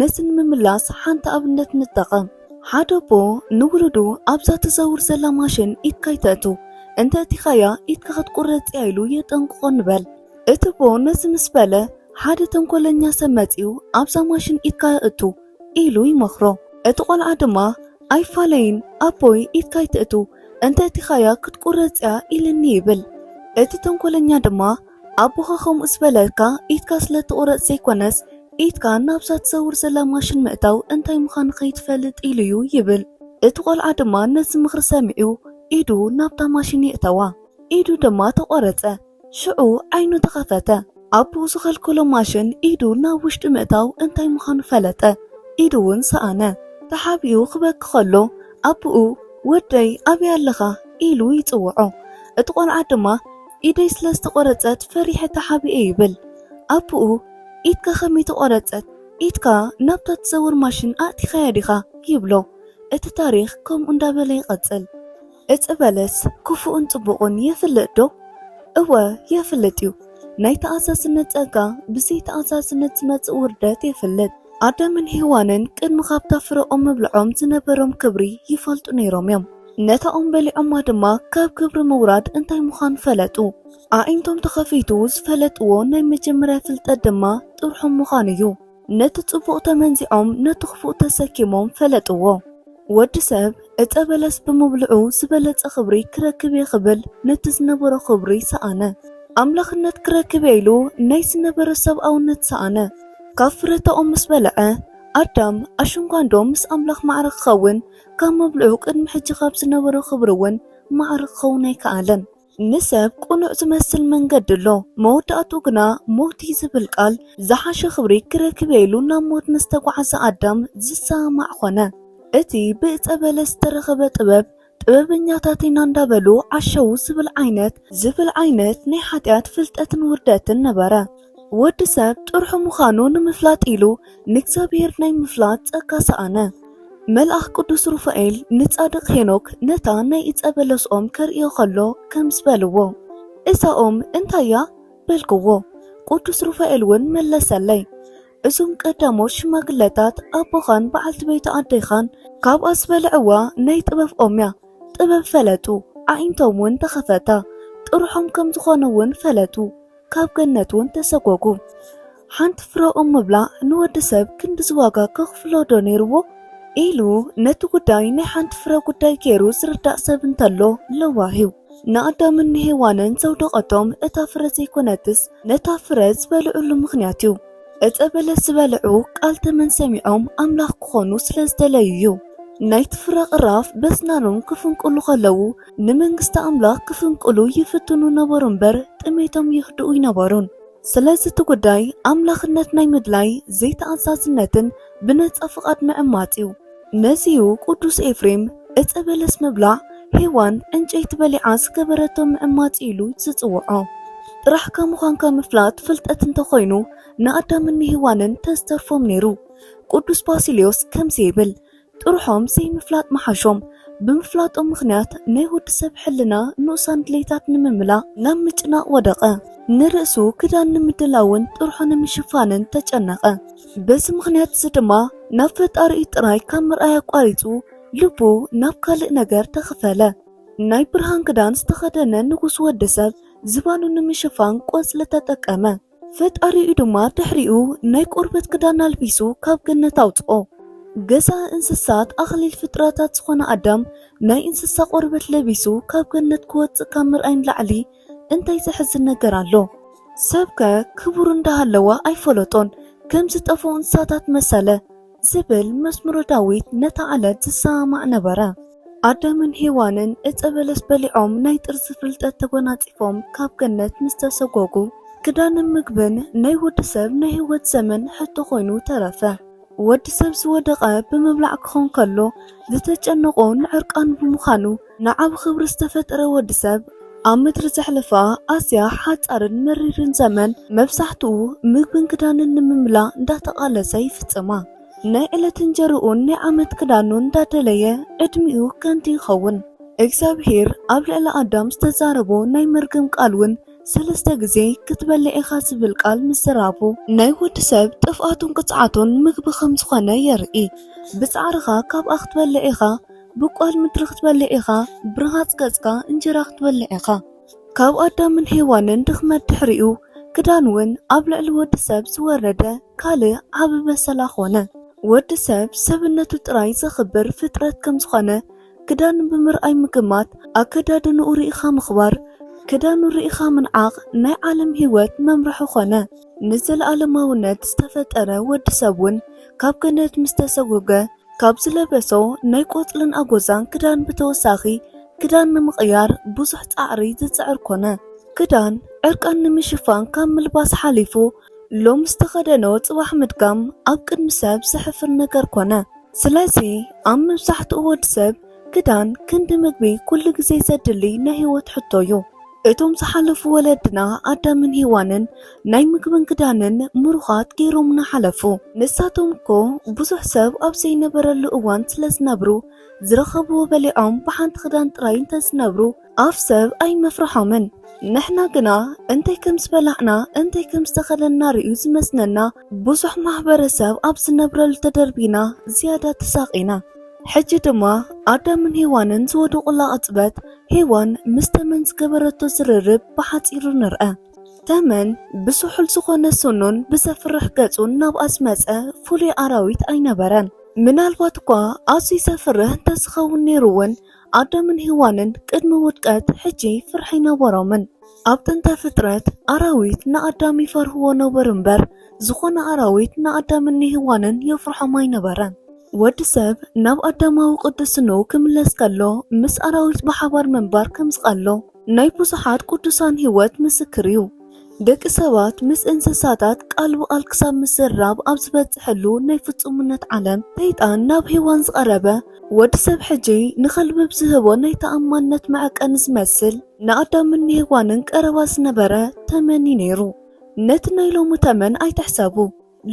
ነዚ ንምምላስ ሓንቲ ኣብነት ንጠቐም። ሓደ ኣቦ ንውሉዱ ኣብዛ ትዘውር ዘላ ማሽን ኢድካ ኣይተእቱ፣ እንተ ኣእቲኻያ ኢድካ ክትቁረጽ እያ ኢሉ የጠንቅቖ ንበል። እቲ ኣቦ ነዚ ምስ በለ ሓደ ተንኮለኛ ሰብ መጺኡ ኣብዛ ማሽን ኢድካ ኣእቱ ኢሉ ይመኽሮ። እቲ ቆልዓ ድማ ኣይፋለይን ኣቦይ ኢድካ ኣይተእቱ እንተ ኣእቲኻያ ክትቁረጽ እያ ኢልኒ ይብል። እቲ ተንኮለኛ ድማ ኣቦኻ ከምኡ ዝበለካ ኢድካ ስለ ትቑረጽ ዘይኮነስ ኢድካ ናብዛ ትዘውር ዘላ ማሽን ምእታው እንታይ ምዃኑ ከይትፈልጥ ኢሉ እዩ ይብል። እቲ ቆልዓ ድማ ነዚ ምኽሪ ሰሚዑ ኢዱ ናብታ ማሽን የእተዋ። ኢዱ ድማ ተቖረጸ። ሽዑ ዓይኑ ተኸፈተ። ኣቦኡ ዝኸልከሎ ማሽን ኢዱ ናብ ውሽጢ ምእታው እንታይ ምዃኑ ፈለጠ። ኢዱ እውን ሰኣነ። ተሓቢኡ ክበኪ ከሎ ኣቦኡ ወደይ ኣበይ ኣለኻ ኢሉ ይጽውዖ። እቲ ቆልዓ ድማ ኢደይ ስለ ዝተቖረጸት ፈሪሐ ተሓቢኤ ይብል። ኣቦኡ ኢድካ ከመይ ተቖረጸት? ኢድካ ናብታ ትዘውር ማሽን ኣእቲኻያ ዲኻ ይብሎ። እቲ ታሪኽ ከምኡ እንዳበለ ይቐጽል። እፀ በለስ ክፉእን ጽቡቕን የፍልጥ ዶ? እወ የፍልጥ እዩ። ናይ ተኣዛዝነት ጸጋ ብዘይ ተኣዛዝነት ዝመጽእ ውርደት የፍልጥ። ኣዳምን ሄዋንን ቅድሚ ካብታ ፍረ ኦም ምብልዖም ዝነበሮም ክብሪ ይፈልጡ ነይሮም እዮም። ነታ ኦም በሊዖማ ድማ ካብ ክብሪ ምውራድ እንታይ ምዃኑ ፈለጡ። ኣዒንቶም ተኸፊቱ ዝፈለጥዎ ናይ መጀመርያ ፍልጠት ድማ ጥርሖም ምዃኑ እዩ። ነቲ ጽቡቕ ተመንዚዖም ነቲ ክፉእ ተሰኪሞም ፈለጥዎ። ወዲ ሰብ እፀ በለስ ብምብልዑ ዝበለጸ ክብሪ ክረክብ እየ ክብል ነቲ ዝነበሮ ክብሪ ሰኣነ። ኣምላኽነት ክረክብ ኢሉ ናይ ዝነበረ ሰብኣውነት ሰኣነ። ካብ ፍረታኦም ምስ በልዐ፣ ኣዳም ኣሽንጓንዶ ምስ ኣምላኽ ማዕረ ክኸውን ካብ ምብልዑ ቅድሚ ሕጂ ካብ ዝነበሮ ክብሪ እውን ማዕረ ክኸውን ኣይከኣለን። ንሰብ ቅኑዕ ዝመስል መንገዲ ኣሎ፣ መወዳእቱ ግና ሞት እዩ ዝብል ቃል ዝሓሸ ክብሪ ክረክብ ኢሉ ናብ ሞት ምስ ተጓዓዘ ኣዳም ዝሰማማዕ ኾነ። እቲ ብእፀ በለስ ዝተረኸበ ጥበብ ጥበበኛታት ኢና እንዳበሉ ዓሸው ዝብል ዓይነት ዝብል ዓይነት ናይ ሓጢኣት ፍልጠትን ውርደትን ነበረ። ወዲ ሰብ ጥርሑ ምዃኑ ንምፍላጥ ኢሉ ንእግዚኣብሔር ናይ ምፍላጥ ጸጋ ሰኣነ። መልኣኽ ቅዱስ ሩፋኤል ንጻድቕ ሄኖክ ነታ ናይ እጸ በለስ ኦም ከርእዮ ከሎ ከም ዝበልዎ፣ "እዛ ኦም እንታይ እያ?" በልክዎ። ቅዱስ ሩፋኤል እውን መለሰለይ፣ "እዞም ቀዳሞት ሽማግለታት ኣቦኻን በዓልቲ ቤቱ ኣዴኻን ካብኣ ዝበልዕዋ ናይ ጥበብ ኦም እያ። ጥበብ ፈለጡ፣ ኣዒንቶም እውን ተኸፈታ፣ ጥርሖም ከም ዝኾነ እውን ፈለጡ፣ ካብ ገነት እውን ተሰጎጉ። ሓንቲ ፍረ ኦም ምብላዕ ንወዲ ሰብ ክንድዚ ዋጋ ከኽፍሎ ዶ ነይርዎ?" ኢሉ ነቲ ጉዳይ ናይ ሓንቲ ፍረ ጉዳይ ገይሩ ዝርዳእ ሰብ እንተሎ ለዋህ እዩ። ንኣዳምን ንሄዋንን ዘውደቐቶም እታ ፍረ ዘይኮነትስ ነታ ፍረ ዝበልዑሉ ምኽንያት እዩ። እፀ በለስ ዝበልዑ ቃል ተመን ሰሚዖም ኣምላኽ ክኾኑ ስለ ዝደለዩ እዩ። ናይቲ ፍረ ቅራፍ በስናኖም ክፍንቅሉ ከለዉ ንመንግስቲ ኣምላኽ ክፍንቅሉ ይፍትኑ ነበሩ እምበር ጥሜቶም ይኽድኡ ኣይነበሩን። ስለዚ እቲ ጉዳይ ኣምላኽነት ናይ ምድላይ ዘይተኣዛዝነትን ብነጻ ፍቓድ ምዕማጽ እዩ። ነዚ እዩ ቅዱስ ኤፍሬም እፀ በለስ ምብላዕ ሄዋን ዕንጨይቲ በሊዓ ዝገበረቶ ምዕማጽ ኢሉ ዝጽውዖ። ጥራሕካ ምዃንካ ምፍላጥ ፍልጠት እንተኾይኑ ንኣዳምን ንሄዋንን ተዝተርፎም ነይሩ። ቅዱስ ባሲልዮስ ከምዚ ይብል፣ "ጥርሖም ዘይምፍላጥ መሓሾም። ብምፍላጦም ምኽንያት ናይ ወዲ ሰብ ሕልና ንኡሳን ድሌታት ንምምላእ ናብ ምጭናቕ ወደቐ። ንርእሱ ክዳን ንምድላውን ጥርሑ ንምሽፋንን ተጨነቐ። በዚ ምኽንያት እዚ ድማ ናብ ፈጣሪኡ ጥራይ ካብ ምርኣይ ኣቋሪጹ ልቡ ናብ ካልእ ነገር ተኸፈለ። ናይ ብርሃን ክዳን ዝተኸደነ ንጉስ ወዲ ሰብ ዝባኑ ንምሽፋን ቆጽሊ ተጠቀመ። ፈጣሪኡ ድማ ድሕሪኡ ናይ ቆርበት ክዳን ኣልቢሱ ካብ ገነት ኣውጽኦ። ገዛ እንስሳት ኣኽሊል ፍጥረታት ዝኾነ ኣዳም ናይ እንስሳ ቆርበት ለቢሱ ካብ ገነት ክወጽእ ካብ ምርኣይ ንላዕሊ እንታይ ዘሕዝን ነገር ኣሎ? ሰብከ ክቡር እንዳሃለወ ኣይፈለጦን፣ ከም ዝጠፍኡ እንስሳታት መሰለ ዝብል መዝሙረ ዳዊት ነታ ዕለት ዝሰማማዕ ነበረ። ኣዳምን ሄዋንን እፀ በለስ በሊዖም ናይ ጥርዚ ፍልጠት ተጎናጺፎም ካብ ገነት ምስ ተሰጎጉ፣ ክዳንን ምግብን ናይ ወዲ ሰብ ናይ ህይወት ዘመን ሕቶ ኮይኑ ተረፈ። ወዲ ሰብ ዝወደቐ ብምብላዕ ክኾን ከሎ፣ ዝተጨነቖ ንዕርቃኑ ብምዃኑ፣ ንዓቢ ክብሪ ዝተፈጠረ ወዲ ሰብ ኣብ ምድሪ ዘሕለፋ ኣዝያ ሓጻርን መሪርን ዘመን መብዛሕትኡ ምግብን ክዳንን ንምምላእ እንዳተቓለሰ ይፍጽማ። ናይ ዕለት እንጀርኡን ናይ ዓመት ክዳኑን እንዳደለየ ዕድሚኡ ከንቱ ይኸውን። እግዚኣብሔር ኣብ ልዕሊ ኣዳም ዝተዛረቦ ናይ መርገም ቃል እውን ሰለስተ ግዜ ክትበልዕ ኢኻ ዝብል ቃል ምዝራቡ፣ ናይ ወዲ ሰብ ጥፍኣቱን ቅጽዓቱን ምግቢ ከም ዝኾነ የርኢ። ብጻዕርኻ ካብኣ ክትበልዕ ኢኻ፣ ብቋል ምድሪ ክትበልዕ ኢኻ፣ ብርሃጽ ገጽካ እንጀራ ክትበልዕ ኢኻ። ካብ ኣዳምን ሄዋንን ድኽመት ድሕሪኡ፣ ክዳን እውን ኣብ ልዕሊ ወዲ ሰብ ዝወረደ ካልእ ዓቢ በሰላ ኾነ። ወዲ ሰብ ሰብነቱ ጥራይ ዘኽብር ፍጥረት ከም ዝኾነ፣ ክዳን ብምርኣይ ምግማት፣ ኣከዳድንኡ ርኢኻ ምኽባር፣ ክዳኑ ርኢኻ ምንዓቕ ናይ ዓለም ህይወት መምርሒ ኾነ። ንዘለኣለማውነት ዝተፈጠረ ወዲ ሰብ እውን ካብ ገነት ምስ ተሰጎገ፣ ካብ ዝለበሶ ናይ ቆጽልን ኣጎዛን ክዳን ብተወሳኺ፣ ክዳን ንምቕያር ብዙሕ ጻዕሪ ዝጽዕር ኮነ። ክዳን ዕርቃን ንምሽፋን ካብ ምልባስ ሓሊፉ፣ ሎም ዝተኸደኖ ጽባሕ ምድጋም ኣብ ቅድሚ ሰብ ዘሕፍር ነገር ኮነ። ስለዚ ኣብ መብዛሕትኡ ወዲ ሰብ ክዳን ክንዲ ምግቢ ኩሉ ግዜ ዘድሊ ናይ ህይወት ሕቶ እዩ። እቶም ዝሓለፉ ወለድና ኣዳምን ሄዋንን ናይ ምግብን ክዳንን ምሩኻት ገይሮምና ሓለፉ። ንሳቶም እኮ ብዙሕ ሰብ ኣብ ዘይነበረሉ እዋን ስለ ዝነብሩ፣ ዝረኸብዎ በሊዖም ብሓንቲ ክዳን ጥራይ እንተዝነብሩ ኣፍ ሰብ ኣይመፍርሖምን። ንሕና ግና እንታይ ከም ዝበላዕና እንታይ ከም ዝተኸደንና ርእዩ ዝመስለና ብዙሕ ማሕበረሰብ ኣብ ዝነብረሉ ተደርቢና ዝያዳ ተሳቒና። ሕጂ ድማ ኣዳምን ሄዋንን ዝወደቑላ ቅጽበት ሄዋን ምስ ተመን ዝገበረቶ ዝርርብ ብሓጺሩ ንርኣ። ተመን ብስሑል ዝኾነ ስኑን ብዘፍርሕ ገጹን ናብኣ ዝመጸ ፍሉይ ኣራዊት ኣይነበረን። ምናልባት እኳ ኣዝዩ ዘፍርህ እንተዝኸውን ነይሩ እውን ኣዳምን ሄዋንን ቅድሚ ውድቀት ሕጂ ፍርሒ ኣይነበሮምን። ኣብ ጥንተ ፍጥረት ኣራዊት ንኣዳም ይፈርህዎ ነበሩ እምበር፣ ዝኾነ ኣራዊት ንኣዳምን ንሄዋንን የፍርሖም ኣይነበረን። ወዲ ሰብ ናብ ኣዳማዊ ቅድስንኡ ክምለስ ከሎ፣ ምስ ኣራዊት ብሓባር ምንባር ከም ዝቐሎ ናይ ብዙሓት ቅዱሳን ህይወት ምስክር እዩ። ደቂ ሰባት ምስ እንስሳታት ቃል ብቓል ክሳብ ምዝርራብ ኣብ ዝበጽሐሉ ናይ ፍጹምነት ዓለም፣ ሰይጣን ናብ ሄዋን ዝቐረበ፣ ወዲ ሰብ ሕጂ ንኸልቢ ብዝህቦ ናይ ተኣማንነት መዐቀኒ ዝመስል፣ ንኣዳምን ንሄዋንን ቀረባ ዝነበረ ተመን እዩ ነይሩ። ነቲ ናይ ሎሚ ተመን ኣይትሕሰቡ።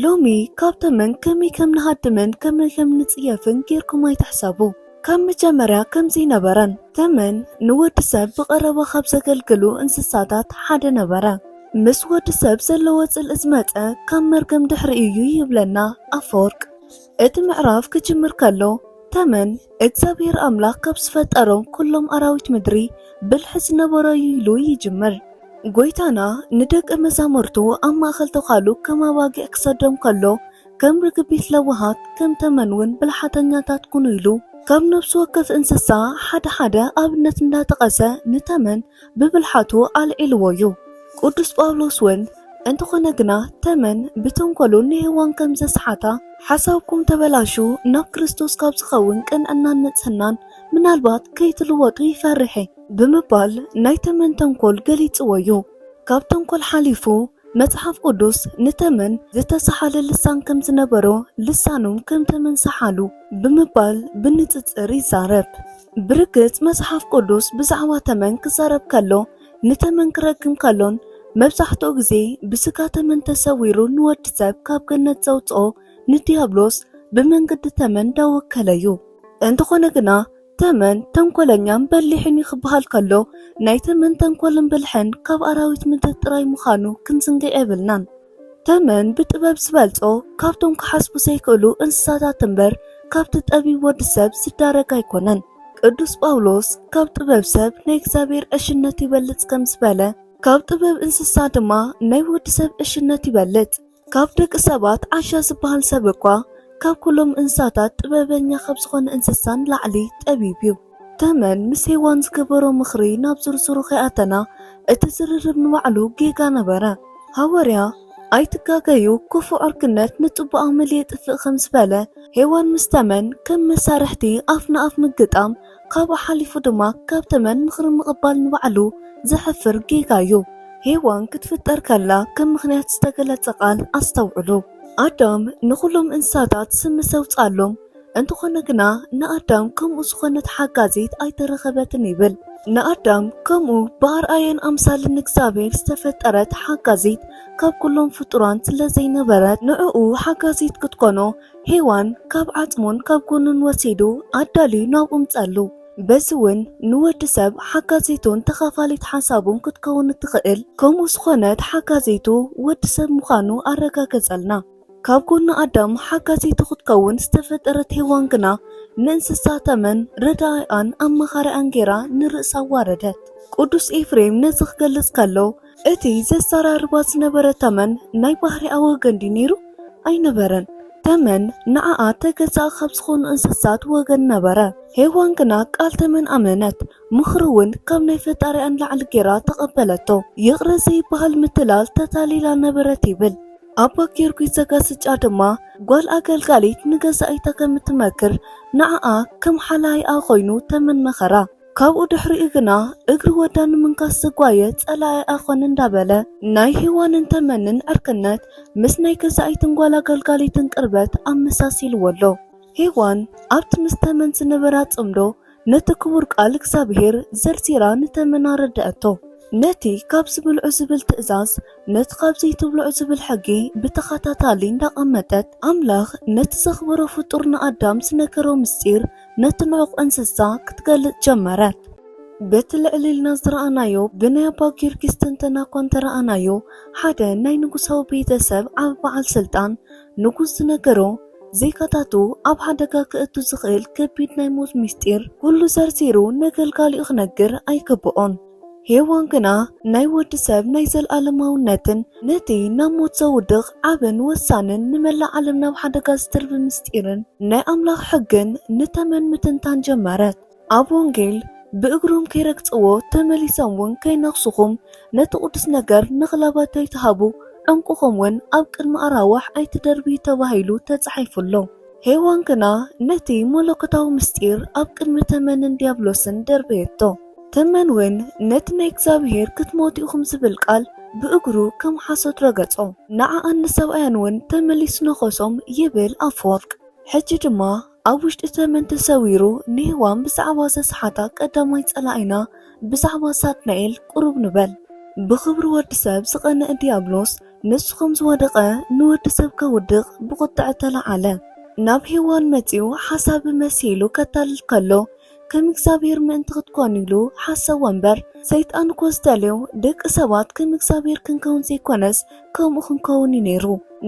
ሎሚ ካብ ተመን ከመይ ከም ንሃድምን ከመይ ከም ንጽየፍን ጌርኩም ኣይትሕሰቡ። ካብ መጀመርያ ከም ዘይነበረን፣ ተመን ንወዲ ሰብ ብቐረባ ካብ ዘገልግሉ እንስሳታት ሓደ ነበረ። ምስ ወዲ ሰብ ዘለዎ ጽልኢ ዝመጸ ካብ መርገም ድሕሪ እዩ ይብለና ኣፈወርቅ። እቲ ምዕራፍ ክጅምር ከሎ፣ ተመን እግዚኣብሔር ኣምላኽ ካብ ዝፈጠሮም ኩሎም ኣራዊት ምድሪ ብልሒ ዝነበሮ እዩ ኢሉ ይጅምር። ጎይታና ንደቀ መዛሙርቱ ኣብ ማእከል ተዃሉ ከም ኣባጊዕ ክሰዶም ከሎ፣ ከም ርግቢት ለዋሃት፣ ከም ተመን እውን ብልሓተኛታት ኩኑ ኢሉ ካብ ነፍሲ ወከፍ እንስሳ ሓደ ሓደ ኣብነት እንዳጠቐሰ ንተመን ብብልሓቱ ኣልዒልዎ እዩ። ቅዱስ ጳውሎስ እውን፣ እንተኾነ ግና ተመን ብተንኮሉ ንሄዋን ከም ዘስሓታ፣ ሓሳብኩም ተበላሹ፣ ናብ ክርስቶስ ካብ ዝኸውን ቅንዕናን ንጽህናን ምናልባት ከይትልወጡ ይፈርሕ እየ ብምባል ናይ ተመን ተንኮል ገሊጽዎ እዩ። ካብ ተንኮል ሓሊፉ መጽሓፍ ቅዱስ ንተመን ዝተሰሓለ ልሳን ከም ዝነበሮ፣ ልሳኖም ከም ተመን ሰሓሉ ብምባል ብንጽጽር ይዛረብ። ብርግጽ መጽሓፍ ቅዱስ ብዛዕባ ተመን ክዛረብ ከሎ፣ ንተመን ክረግም ከሎን መብዛሕትኡ ግዜ ብስጋ ተመን ተሰዊሩ ንወዲ ሰብ ካብ ገነት ዘውጽኦ ንዲያብሎስ ብመንገዲ ተመን ዳወከለ እዩ። እንተኾነ ግና ተመን ተንኮለኛን በሊሕን እዩ ክበሃል ከሎ፣ ናይ ተመን ተንኮልን ብልሕን ካብ ኣራዊት ምድሪ ጥራይ ምዃኑ ክንዝንግዕ የብልናን። ተመን ብጥበብ ዝበልጾ ካብቶም ክሓስቡ ዘይክእሉ እንስሳታት እምበር፣ ካብቲ ጠቢብ ወዲ ሰብ ዝዳረግ ኣይኮነን። ቅዱስ ጳውሎስ፣ ካብ ጥበብ ሰብ ናይ እግዚኣብሔር ዕሽነት ይበልጽ ከም ዝበለ፣ ካብ ጥበብ እንስሳ ድማ ናይ ወዲ ሰብ ዕሽነት ይበልጽ። ካብ ደቂ ሰባት ዓሻ ዝበሃል ሰብ እኳ፣ ካብ ኩሎም እንስሳታት ጥበበኛ ካብ ዝኾነ እንስሳ ንላዕሊ ጠቢብ እዩ። ተመን ምስ ሄዋን ዝገበሮ ምኽሪ ናብ ዝርዝሩ ከይኣተና፣ እቲ ዝርርብ ንባዕሉ ጌጋ ነበረ። ሃዋርያ፣ ኣይትጋገዩ፣ ክፉእ ዕርክነት ንጽቡቕ ኣመል የጥፍእ ከም ዝበለ፣ ሄዋን ምስ ተመን ከም መሳርሕቲ ኣፍ ንኣፍ ምግጣም፣ ካብኡ ሓሊፉ ድማ ካብ ተመን ምኽሪ ምቕባል ንባዕሉ ዘሕፍር ጌጋ እዩ። ሄዋን ክትፍጠር ከላ ከም ምኽንያት ዝተገለጸ ቃል ኣስተውዕሉ። ኣዳም ንኹሎም እንስሳታት ስም ምስ ኣውጽኣሎም፣ እንተኾነ ግና ንኣዳም ከምኡ ዝኾነት ሓጋዚት ኣይተረኸበትን ይብል። ንኣዳም ከምኡ ብኣርኣያን ኣምሳልን እግዚኣብሔር ዝተፈጠረት ሓጋዚት ካብ ኩሎም ፍጡራን ስለ ዘይነበረት፣ ንዕኡ ሓጋዚት ክትኮኖ ሄዋን ካብ ዓጽሙን ካብ ጎኑን ወሲዱ ኣዳልዩ ናብኡ ኣምጸሉ። በዚ እውን ንወዲ ሰብ ሓጋዚቱን ተኻፋሊት ሓሳቡን ክትከውን እትኽእል፣ ከምኡ ዝኾነት ሓጋዚቱ ወዲ ሰብ ምዃኑ ኣረጋገጸልና። ካብ ጎኒ ኣዳም ሓጋዚቱ ክትከውን ዝተፈጠረት ሄዋን ግና፣ ንእንስሳ ተመን ረዳኢኣን ኣማኻሪኣን ጌራ ንርእሳ ኣዋረደት። ቅዱስ ኤፍሬም ነዚ ክገልጽ ከሎ፣ እቲ ዘዘራርባ ዝነበረ ተመን ናይ ባህሪኣ ወገን ድዩ ነይሩ? ኣይነበረን። ተመን ንዓኣ ተገዛእ ካብ ዝኾኑ እንስሳት ወገን ነበረ። ሄዋን ግና ቃል ተመን ኣመነት፣ ምኽሪ እውን ካብ ናይ ፈጣሪኣ ንላዕሊ ጌራ ተቐበለቶ። ይቕረ ዘይበሃል ምትላል ተታሊላ ነበረት ይብል። ኣባ ጊዮርጊስ ዘጋስጫ ድማ፣ ጓል ኣገልጋሊት ንገዛኢታ ከም እትመክር፣ ንዓኣ ከም ሓላይኣ ኮይኑ ተመን መኸራ። ካብኡ ድሕሪኡ ግና፣ እግሪ ወዳ ንምንካስ ዝጓየ ጸላኢኣ ኮነ እንዳበለ፣ ናይ ሄዋንን ተመንን ዕርክነት ምስ ናይ ገዛኢትን ጓል ኣገልጋሊትን ቅርበት ኣመሳሲልዎ ኣሎ። ሄዋን ኣብቲ ምስ ተመን ዝነበራ ጽምዶ፣ ነቲ ክቡር ቃል እግዚኣብሔር ዘርዚራ ንተመን ኣረድኣቶ። ነቲ ካብ ዝብልዑ ዝብል ትእዛዝ፣ ነቲ ካብ ዘይትብልዑ ዝብል ሕጊ ብተኸታታሊ እንዳቐመጠት፣ ኣምላኽ ነቲ ዘኽበሮ ፍጡር ንኣዳም ዝነገሮ ምስጢር ነቲ ንዑቕ እንስሳ ክትገልጽ ጀመረት። በቲ ልዕል ኢልና ዝረኣናዮ፣ ብናይ ኣባ ጊዮርጊስ ትንተና እኳ እንተረኣናዮ፣ ሓደ ናይ ንጉሳዊ ቤተሰብ ዓቢ በዓል ስልጣን ንጉስ ዝነገሮ ዜጋታቱ ኣብ ሓደጋ ከእቱ ዝኽእል ከቢድ ናይ ሞት ምስጢር ኩሉ ዘርዚሩ ነገልጋሊኡ ክነግር ኣይግብኦን። ሄዋን ግና ናይ ወዲ ሰብ ናይ ዘልኣለማውነትን ነቲ ናብ ሞት ዘውድቕ ዓብን ወሳንን ንመላእ ዓለም ናብ ሓደጋ ዝድርቢ ምስጢርን ናይ ኣምላኽ ሕግን ንተመን ምትንታን ጀመረት። ኣብ ወንጌል ብእግሮም ከይረግጽዎ፣ ተመሊሶም እውን ከይነኽሱኹም፣ ነቲ ቅዱስ ነገር ንኽላባት ኣይትሃቡ፣ ዕንቁኹም እውን ኣብ ቅድሚ ኣራዋሕ ኣይትደርብዩ ተባሂሉ ተጻሒፉ ኣሎ። ሄዋን ግና ነቲ መለኮታዊ ምስጢር ኣብ ቅድሚ ተመንን ዲያብሎስን ደርበየቶ። ተመን እውን ነቲ ናይ እግዚኣብሔር ክትሞቱ ኢኹም ዝብል ቃል ብእግሩ ከም ሓሶት ረገጾ። ንዓኣን ንሰብኣያን እውን ተመሊሱ ነኸሶም ይብል ኣፈወርቅ። ሕጂ ድማ ኣብ ውሽጢ ተመን ተሰዊሩ ንሄዋን ብዛዕባ ዘስሓታ ቀዳማይ ጸላኢና ብዛዕባ ሳጥናኤል ቁሩብ ንበል። ብኽብሪ ወዲ ሰብ ዝቐንእ ዲያብሎስ ንሱ ከም ዝወደቐ ንወዲ ሰብ ከውድቕ ብቁጥዐ ተለዓለ። ናብ ሄዋን መጺኡ ሓሳብ መሲሉ ከታልል ከሎ ከም እግዚኣብሔር ምእንቲ ክትኮን ኢሉ ሓሰቦ እምበር፣ ሰይጣን እኮ ዝደልዮ ደቂ ሰባት ከም እግዚኣብሔር ክንከውን ዘይኮነስ ከምኡ ክንከውን እዩ ነይሩ።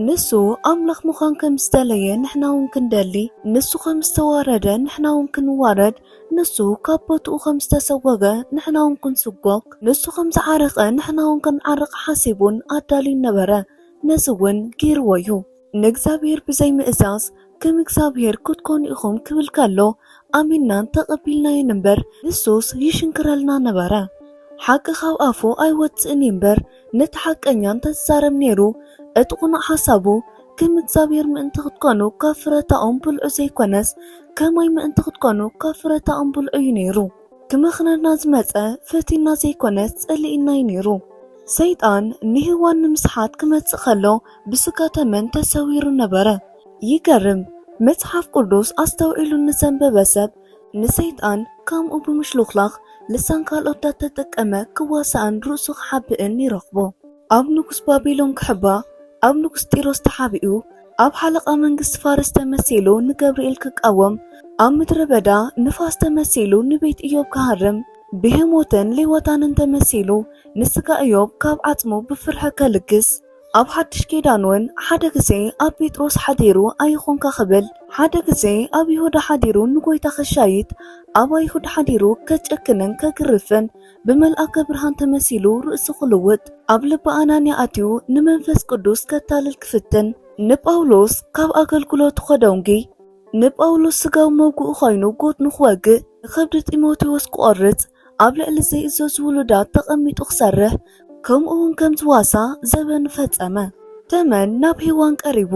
ንሱ ኣምላኽ ምዃን ከም ዝደለየ ንሕና እውን ክንደሊ፣ ንሱ ከም ዝተዋረደ ንሕና እውን ክንዋረድ፣ ንሱ ካብ ቦትኡ ከም ዝተሰጎገ ንሕና እውን ክንስጎግ፣ ንሱ ከም ዝዓረቐ ንሕና እውን ክንዓርቕ ሓሲቡን ኣዳልዩን ነበረ። ነዚ እውን ገይርዎ እዩ። ንእግዚኣብሔር ብዘይ ምእዛዝ ከም እግዚኣብሔር ክትኮኑ ኢኹም ክብል ከሎ ኣሚንናን ተቐቢልናዮን እምበር ንሱስ ይሽንክረልና ነበረ። ሓቂ ካብ ኣፉ ኣይወጽእን እዩ እምበር ነቲ ሓቀኛ እንተዝዛረብ ነይሩ እቲ ቁኑዕ ሓሳቡ ከም እግዚኣብሔር ምእንቲ ክትኮኑ ካብ ፍረታኦም ብልዑ ዘይኮነስ ከማይ ምእንቲ ክትኮኑ ካብ ፍረታኦም ብልዑ እዩ ነይሩ። ክመኽነና ዝመጸ ፈቲና ዘይኮነስ ጸሊእና እዩ ነይሩ። ሰይጣን ንሄዋን ንምስሓት ክመጽእ ከሎ ብስጋ ተመን ተሰዊሩ ነበረ። ይገርም፣ መጽሓፍ ቅዱስ ኣስተውዒሉ ንዘንበበ ሰብ ንሰይጣን ከምኡ ብምሽሉኽላኽ ልሳን ካልኦት ዳተጠቀመ ክዋሳእን ርእሱ ክሓብእን ይረኽቦ። ኣብ ንጉስ ባቢሎን ክሕባ፣ ኣብ ንጉስ ጢሮስ ተሓቢኡ፣ ኣብ ሓለቓ መንግስቲ ፋርስ ተመሲሉ ንገብርኤል ክቃወም፣ ኣብ ምድረ በዳ ንፋስ ተመሲሉ ንቤት ኢዮብ ክሃርም፣ ብሄሞትን ሌዋታንን ተመሲሉ ንስጋ ኢዮብ ካብ ዓጽሙ ብፍርሒ ከልግስ፣ ኣብ ሓድሽ ኪዳን እውን ሓደ ግዜ ኣብ ጴጥሮስ ሓዲሩ ኣይኹንካ ክብል፣ ሓደ ግዜ ኣብ ይሁዳ ሓዲሩ ንጎይታ ክሻይት፣ ኣብ ኣይሁድ ሓዲሩ ከጨክንን ከግርፍን፣ ብመልኣከ ብርሃን ተመሲሉ ርእሱ ክልውጥ፣ ኣብ ልቢ ኣናንያ ኣትዩ ንመንፈስ ቅዱስ ከታልል ክፍትን፣ ንጳውሎስ ካብ ኣገልግሎቱ ከደንጉይ፣ ንጳውሎስ ስጋዊ መውግኡ ኮይኑ ጎድኑ ክወግእ፣ ንኸብዲ ጢሞቴዎስ ክቖርጽ፣ ኣብ ልዕሊ ዘይእዘዙ ውሉዳት ተቐሚጡ ክሰርሕ፣ ከምኡ እውን ከም ዝዋሳ ዘበኑ ፈጸመ። ተመን ናብ ሄዋን ቀሪቡ፣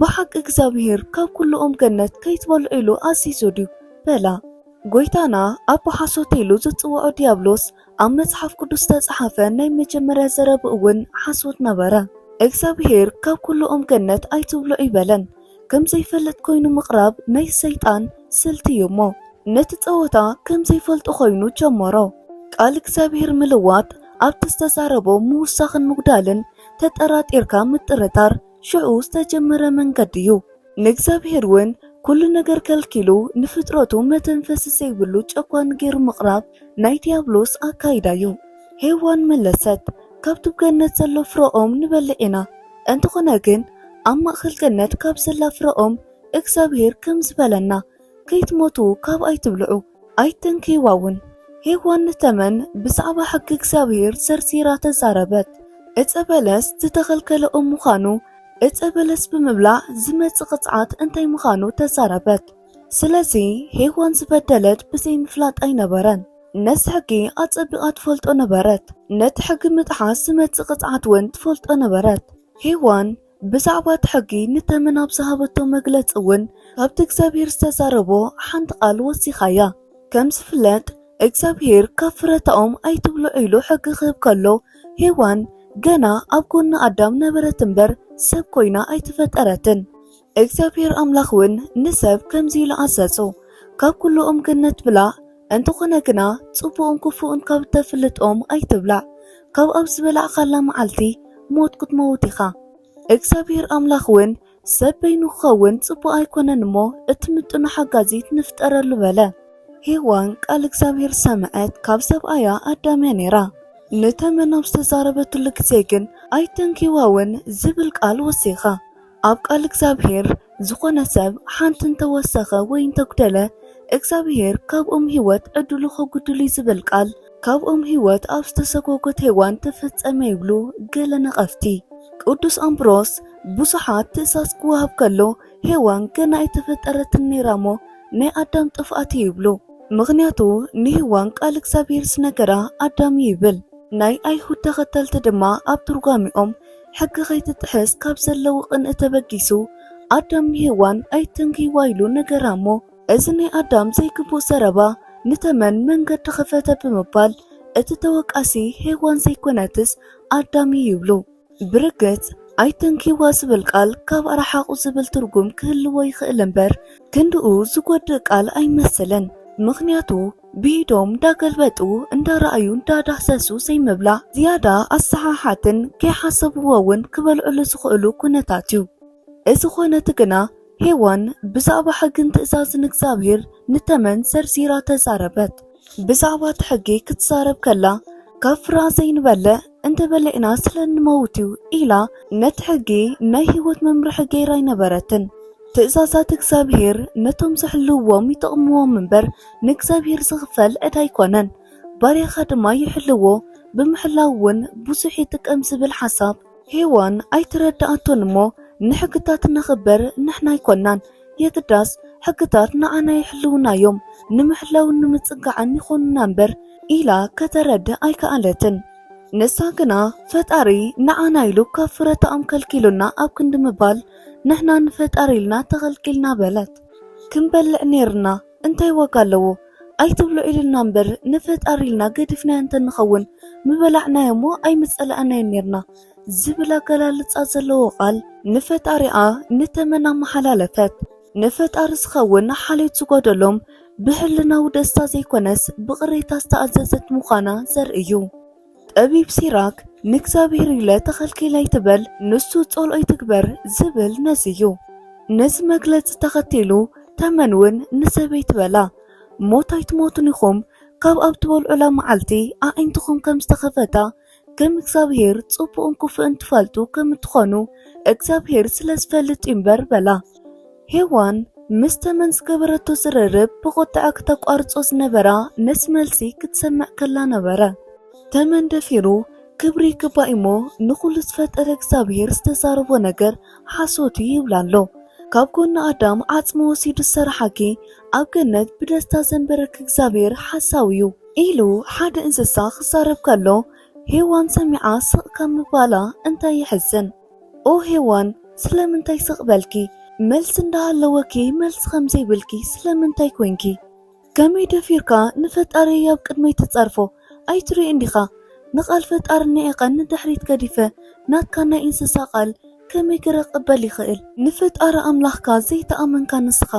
ብሓቂ እግዚኣብሔር ካብ ኩሉ ኦም ገነት ከይትበልዑ ኢሉ ኣዚዙ ድዩ? በላ። ጎይታና ኣብ ብሓሶት ኢሉ ዝጽውዖ ዲያብሎስ ኣብ መጽሓፍ ቅዱስ ዝተጻሕፈ ናይ መጀመርያ ዘረብኡ እውን ሓሶት ነበረ። እግዚኣብሔር ካብ ኩሉ ኦም ገነት ኣይትብልዑ ይበለን። ከም ዘይፈልጥ ኮይኑ ምቕራብ ናይ ሰይጣን ስልቲ እዩ እሞ፣ ነቲ ጸወታ ከም ዘይፈልጦ ኮይኑ ጀመሮ። ቃል እግዚኣብሔር ምልዋጥ ኣብቲ ዝተዛረቦ ምውሳኽን ምጉዳልን ተጠራጢርካ ምጥርጣር ሽዑ ዝተጀመረ መንገዲ እዩ። ንእግዚኣብሔር እውን ኩሉ ነገር ከልኪሉ ንፍጥረቱ መተንፈሲ ዘይብሉ ጨኳን ገይሩ ምቕራብ ናይ ዲያብሎስ ኣካይዳ እዩ። ሄዋን መለሰት፣ ካብቲ ብገነት ዘሎ ፍረ ኦም ንበልዕ ኢና። እንተኾነ ግን ኣብ ማእከል ገነት ካብ ዘላ ፍረ ኦም እግዚኣብሔር ከም ዝበለና፣ ከይትሞቱ ካብ ኣይትብልዑ፣ ኣይተንክይዋ እውን። ሄዋን ንተመን ብዛዕባ ሕጊ እግዚኣብሔር ዘርዚራ ተዛረበት። ዕጸ በለስ ዝተኸልከለ ኦም ምዃኑ፣ ዕጸ በለስ ብምብላዕ ዝመጽእ ቅጽዓት እንታይ ምዃኑ ተዛረበት። ስለዚ ሄዋን ዝበደለት ብዘይምፍላጥ ኣይነበረን። ነዚ ሕጊ ኣጸቢቓ ትፈልጦ ነበረት። ነቲ ሕጊ ምጥሓስ ዝመጽእ ቅጽዓት እውን ትፈልጦ ነበረት። ሄዋን ብዛዕባ እቲ ሕጊ ንተመን ኣብ ዝሃበቶ መግለጺ እውን ካብቲ እግዚኣብሔር ዝተዛረቦ ሓንቲ ቃል ወሲኻያ። ከም ዝፍለጥ እግዚኣብሔር ካብ ፍረታኦም ኣይትብልዑ ኢሉ ሕጊ ክህብ ከሎ ሄዋን ገና ኣብ ጎኒ ኣዳም ነበረት እምበር ሰብ ኮይና ኣይተፈጠረትን። እግዚኣብሔር ኣምላኽ እውን ንሰብ ከምዚ ኢሉ ኣዘዞ፣ ካብ ኩሉ ኦም ገነት ብላዕ፣ እንተኾነ ግና ጽቡቕን ክፉእን ካብ እተፍልጥ ኦም ኣይትብላዕ፣ ካብ ኣብ ዝበላዕካላ መዓልቲ ሞት ክትመውት ኢኻ። እግዚኣብሔር ኣምላኽ እውን ሰብ በይኑ ክኸውን ጽቡቕ ኣይኮነን እሞ እትምጥኖ ሓጋዚት ንፍጠረሉ በለ። ሄዋን ቃል እግዚኣብሔር ሰምዐት ካብ ሰብኣያ ኣዳም እያ ነይራ። ንተመን ኣብ ዝተዛረበትሉ ግዜ ግን ኣይተንኪዋ እውን ዝብል ቃል ወሲኻ። ኣብ ቃል እግዚኣብሔር ዝኾነ ሰብ ሓንቲ እንተወሰኸ ወይ እንተጉደለ እግዚኣብሔር ካብ ኦም ህይወት ዕድሉ ከጉድል እዩ ዝብል ቃል ካብ ኦም ህይወት ኣብ ዝተሰጎጎት ሄዋን ተፈጸመ ይብሉ ገለ ነቐፍቲ። ቅዱስ ኣምብሮስ ብዙሓት ትእዛዝ ክወሃብ ከሎ ሄዋን ገና ኣይተፈጠረትን ነይራ እሞ ናይ ኣዳም ጥፍኣት እዩ ይብሉ። ምኽንያቱ ንሄዋን ቃል እግዚኣብሔር ዝነገራ ኣዳም እዩ ይብል። ናይ ኣይሁድ ተኸተልቲ ድማ ኣብ ትርጓሚኦም ሕጊ ከይትጥሕስ ካብ ዘለዎ ቅንኢ ተበጊሱ ኣዳም ንሄዋን ኣይትንክይዋ ኢሉ ነገራ እሞ፣ እዚ ናይ ኣዳም ዘይግቡእ ዘረባ ንተመን መንገዲ ከፈተ ብምባል እቲ ተወቃሲ ሄዋን ዘይኮነትስ ኣዳም እዩ ይብሉ። ብርግጽ ኣይትንክይዋ ዝብል ቃል ካብ ኣርሓቑ ዝብል ትርጉም ክህልዎ ይኽእል እምበር ክንድኡ ዝጎድእ ቃል ኣይመስልን። ምኽንያቱ ብኢዶም እንዳገልበጡ እንዳረኣዩ እንዳዳህሰሱ ዘይምብላዕ ዝያዳ ኣሰሓሓትን ከይሓሰብዎ እውን ክበልዕሉ ዝኽእሉ ኩነታት እዩ። እዚ ኾነቲ ግና ሄዋን ብዛዕባ ሕግን ትእዛዝን እግዚኣብሔር ንተመን ዘርዚራ ተዛረበት። ብዛዕባ እቲ ሕጊ ክትዛረብ ከላ ካብ ፍረ ዘይንበልዕ እንተበሊዕና ስለ እንመውት እዩ ኢላ ነቲ ሕጊ ናይ ህይወት መምርሒ ገይራ ኣይነበረትን። ትእዛዛት እግዚኣብሔር ነቶም ዝሕልውዎም ይጠቕምዎም እምበር ንእግዚኣብሔር ዝኽፈል ዕዳ ኣይኮነን። ባርያኻ ድማ ይሕልዎ ብምሕላው እውን ብዙሕ ይጥቀም ዝብል ሓሳብ ሄዋን ኣይተረድኣቶን እሞ ንሕግታት እነኽብር ንሕና ኣይኮናን የግዳስ ሕግታት ንዓና ይሕልውና እዮም ንምሕላውን ንምጽጋዕን ይኾኑና እምበር ኢላ ከተረድእ ኣይከኣለትን። ንሳ ግና ፈጣሪ ንዓና ኢሉ ካብ ፍረታኦም ከልኪሉና ኣብ ክንዲ ምባል ንሕና ንፈጣሪ ኢልና ተኸልኪልና በለት። ክንበልዕ ኔርና እንታይ ዋጋ ኣለዎ ኣይትብልዑ ኢሉና እምበር ንፈጣሪ ኢልና ገዲፍናዮ እንተንኸውን ምበላዕናዮ እሞ ኣይምጸላእናዮን ኔርና ዝብል ኣገላልጻ ዘለዎ ቃል ንፈጣሪኣ ንተመን ኣመሓላለፈት። ንፈጣሪ ዝኸውን ሓልዮት ዝጎደሎም ብህልናዊ ደስታ ዘይኮነስ ብቕሬታ ዝተኣዘዘት ምዃና ዘርኢ እዩ። ጠቢብ ሲራክ ንእግዚኣብሔር ኢለ ተኸልኪለ ኣይትበል ንሱ ጸልኦ ይትግበር ዝብል ነዚ እዩ። ነዚ መግለጺ ተኸቲሉ ተመን እውን ንሰበይቲ በላ ሞት ኣይትሞቱን ኢኹም ካብ ኣብ ትበልዑላ መዓልቲ ኣዒንትኹም ከም ዝተኸፈታ ከም እግዚኣብሔር ጽቡቕን ክፉእን ትፈልጡ ከም እትኾኑ እግዚኣብሔር ስለ ዝፈልጥ እዩ እምበር በላ። ሄዋን ምስ ተመን ዝገበረቶ ዝርርብ ብቑጥዐ ክተቋርጾ ዝነበራ ነዚ መልሲ ክትሰምዕ ከላ ነበረ። ተመን ደፊሩ ክብሪ ይግባእ እሞ ንኹሉ ዝፈጠረ እግዚኣብሔር ዝተዛረቦ ነገር ሓሶት እዩ ይብላ ኣሎ። ካብ ጎኒ ኣዳም ዓጽሚ ወሲዱ ዝሰራሓኪ ኣብ ገነት ብደስታ ዘንበረኪ እግዚኣብሔር ሓሳዊ እዩ ኢሉ ሓደ እንስሳ ክዛረብ ከሎ ሄዋን ሰሚዓ ስቕ ካብ ምባላ እንታይ የሕዝን። ኦ ሄዋን ስለምንታይ ስቕ በልኪ? መልሲ እንዳሃለወኪ መልሲ ከምዘይብልኪ ስለምንታይ ኮንኪ? ከመይ ደፊርካ ንፈጣሪ ኣብ ቅድመይ ትጸርፎ? ኣይትሪእን ዲኻ ንቓል ፈጣሪ ንዒቐ ንድሕሪት ገዲፈ ናትካ ናይ እንስሳ ቓል ከመይ ክረ ክቕበል ይኽእል? ንፈጣሪ ኣምላኽካ ዘይተኣመንካ ንስኻ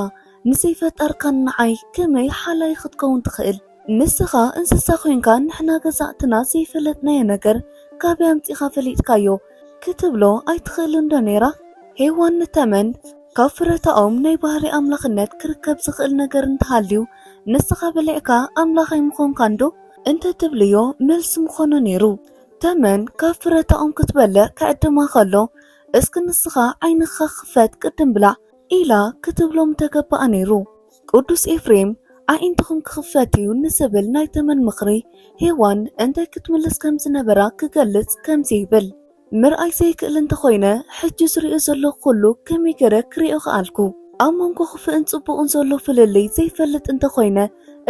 ንዘይፈጠርካኒ ንዓይ ከመይ ሓላይ ክትከውን ትኽእል? ንስኻ እንስሳ ኮይንካ ንሕና ገዛእትና ዘይፈለጥናዮ ነገር ካበይ ኣምጺኻ ፈሊጥካዮ ክትብሎ ኣይትኽእልን ዶ ነይራ? ሄዋን ንተመን ካብ ፍረታኦም ናይ ባህሪ ኣምላኽነት ክርከብ ዝኽእል ነገር እንተሃልዩ ንስኻ በሊዕካ ኣምላኽ ኣይምኾንካን ዶ እንተትብልዮ መልሲ ምኾኖ ነይሩ። ተመን ካብ ፍረታኦም ክትበልዕ ክዕድማ ከሎ እስኪ ንስኻ ዓይንኻ ክፈት ቅድም ብላዕ ኢላ ክትብሎ ምተገበኣ ነይሩ። ቅዱስ ኤፍሬም ኣዒንትኹም ክኽፈት እዩ ንዝብል ናይ ተመን ምኽሪ ሄዋን እንታይ ክትምልስ ከም ዝነበራ ክገልጽ ከምዚ ይብል። ምርኣይ ዘይክእል እንተኾይነ ሕጂ ዝሪኦ ዘለኹ ኩሉ ከመይ ገይረ ክሪኦ ከኣልኩ? ኣብ መንጎ ክፉእን ጽቡቕን ዘሎ ፍልልይ ዘይፈልጥ እንተኾይነ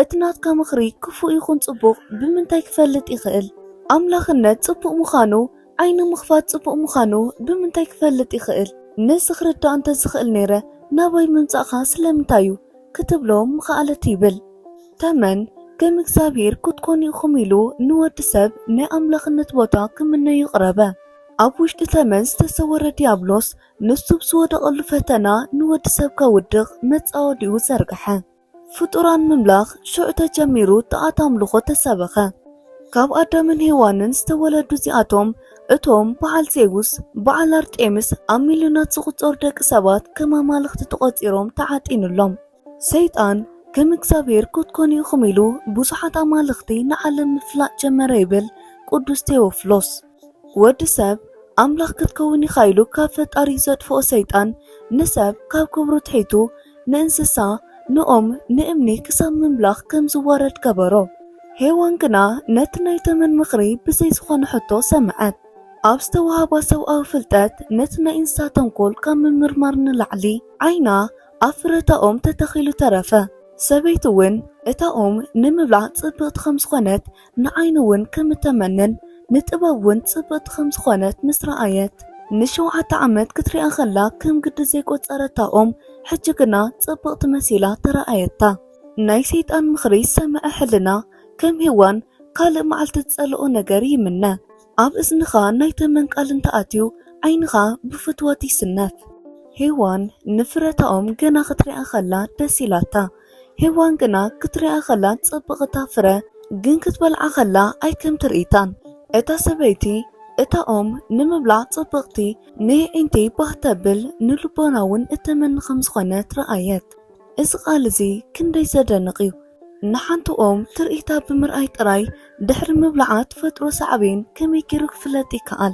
እቲ ናትካ ምኽሪ ክፉእ ይኹን ጽቡቕ ብምንታይ ክፈልጥ ይኽእል? ኣምላኽነት ጽቡቕ ምዃኑ ዓይኒ ምኽፋት ጽቡቕ ምዃኑ ብምንታይ ክፈልጥ ይኽእል? ነዚ ክርዳእ እንተዝኽእል ነይረ ናባይ ምምጻእኻ ስለምንታይ እዩ? ክትብሎ ምኸኣለት ይብል። ተመን ከም እግዚኣብሔር ክትኮኑ ኢኹም ኢሉ ንወዲ ሰብ ናይ ኣምላኽነት ቦታ ክምነዩ ይቕረበ። ኣብ ውሽጢ ተመን ዝተሰወረ ዲያብሎስ ንሱ ብዝወደቐሉ ፈተና ንወዲ ሰብ ከውድቕ መጻወዲኡ ዘርግሐ። ፍጡራን ምምላኽ ሽዑ ተጀሚሩ ጣዓት ኣምልኾ ተሰበኸ። ካብ ኣዳምን ሄዋንን ዝተወለዱ እዚኣቶም እቶም በዓል ዜውስ፣ በዓል ኣርጤምስ ኣብ ሚልዮናት ዝቑጸሩ ደቂ ሰባት ከም ኣማልኽቲ ተቖጺሮም ተዓጢኑሎም። ሰይጣን ከም እግዚኣብሔር ክትኮኑ ኢኹም ኢሉ ብዙሓት ኣማልኽቲ ንዓለም ምፍላጥ ጀመረ ይብል ቅዱስ ቴዎፍሎስ። ወዲ ሰብ ኣምላኽ ክትከውን ኢኻ ኢሉ ካብ ፈጣሪ ዘጥፍኦ ሰይጣን ንሰብ ካብ ክብሩ ትሒቱ ንእንስሳ ንኦም ንእምኒ ክሳብ ምምላኽ ከም ዝዋረድ ገበሮ። ሄዋን ግና ነቲ ናይ ተመን ምኽሪ ብዘይ ዝኾነ ሕቶ ሰምዐት። ኣብ ዝተዋህባ ሰብኣዊ ፍልጠት ነቲ ናይ እንስሳ ተንኮል ካብ ምምርማር ንላዕሊ ዓይና ኣብ ፍረታኦም ተተኺሉ ተረፈ። ሰበይቲ እውን እታ ኦም ንምብላዕ ጽብቕቲ ከም ዝኾነት፣ ንዓይኒ እውን ከም እተመንን ንጥበብ እውን ጽብቕቲ ከም ዝኾነት ምስ ረኣየት፣ ንሸውዓተ ዓመት ክትሪኣ ከላ ከም ግዲ ዘይቆጸረታ ኦም፣ ሕጂ ግና ጽብቕቲ መሲላ ተረኣየታ። ናይ ሰይጣን ምኽሪ ዝሰምዐ ሕልና፣ ከም ሄዋን ካልእ መዓልቲ ዝጸልኦ ነገር ይምነ። ኣብ እዝንኻ ናይ ተመን ቃል እንተኣትዩ፣ ዓይንኻ ብፍትወት ይስነፍ። ሄዋን ንፍረታኦም ገና ክትሪኣ ከላ ደስ ኢላታ። ሄዋን ግና ክትሪኣ ከላ ጽብቕታ ፍረ፣ ግን ክትበልዓ ከላ ኣይከም ትርኢታን። እታ ሰበይቲ እታ ኦም ንምብላዕ ጽብቕቲ፣ ንየዒንቲ ባህ ተብል፣ ንልቦና እውን እተመኒ ከም ዝኾነት ረኣየት። እዚ ቃል እዚ ክንደይ ዘደንቕ እዩ! ንሓንቲ ኦም ትርኢታ ብምርኣይ ጥራይ ድሕሪ ምብላዓ ትፈጥሮ ሳዕቤን ከመይ ገይሩ ክፍለጥ ይከኣል?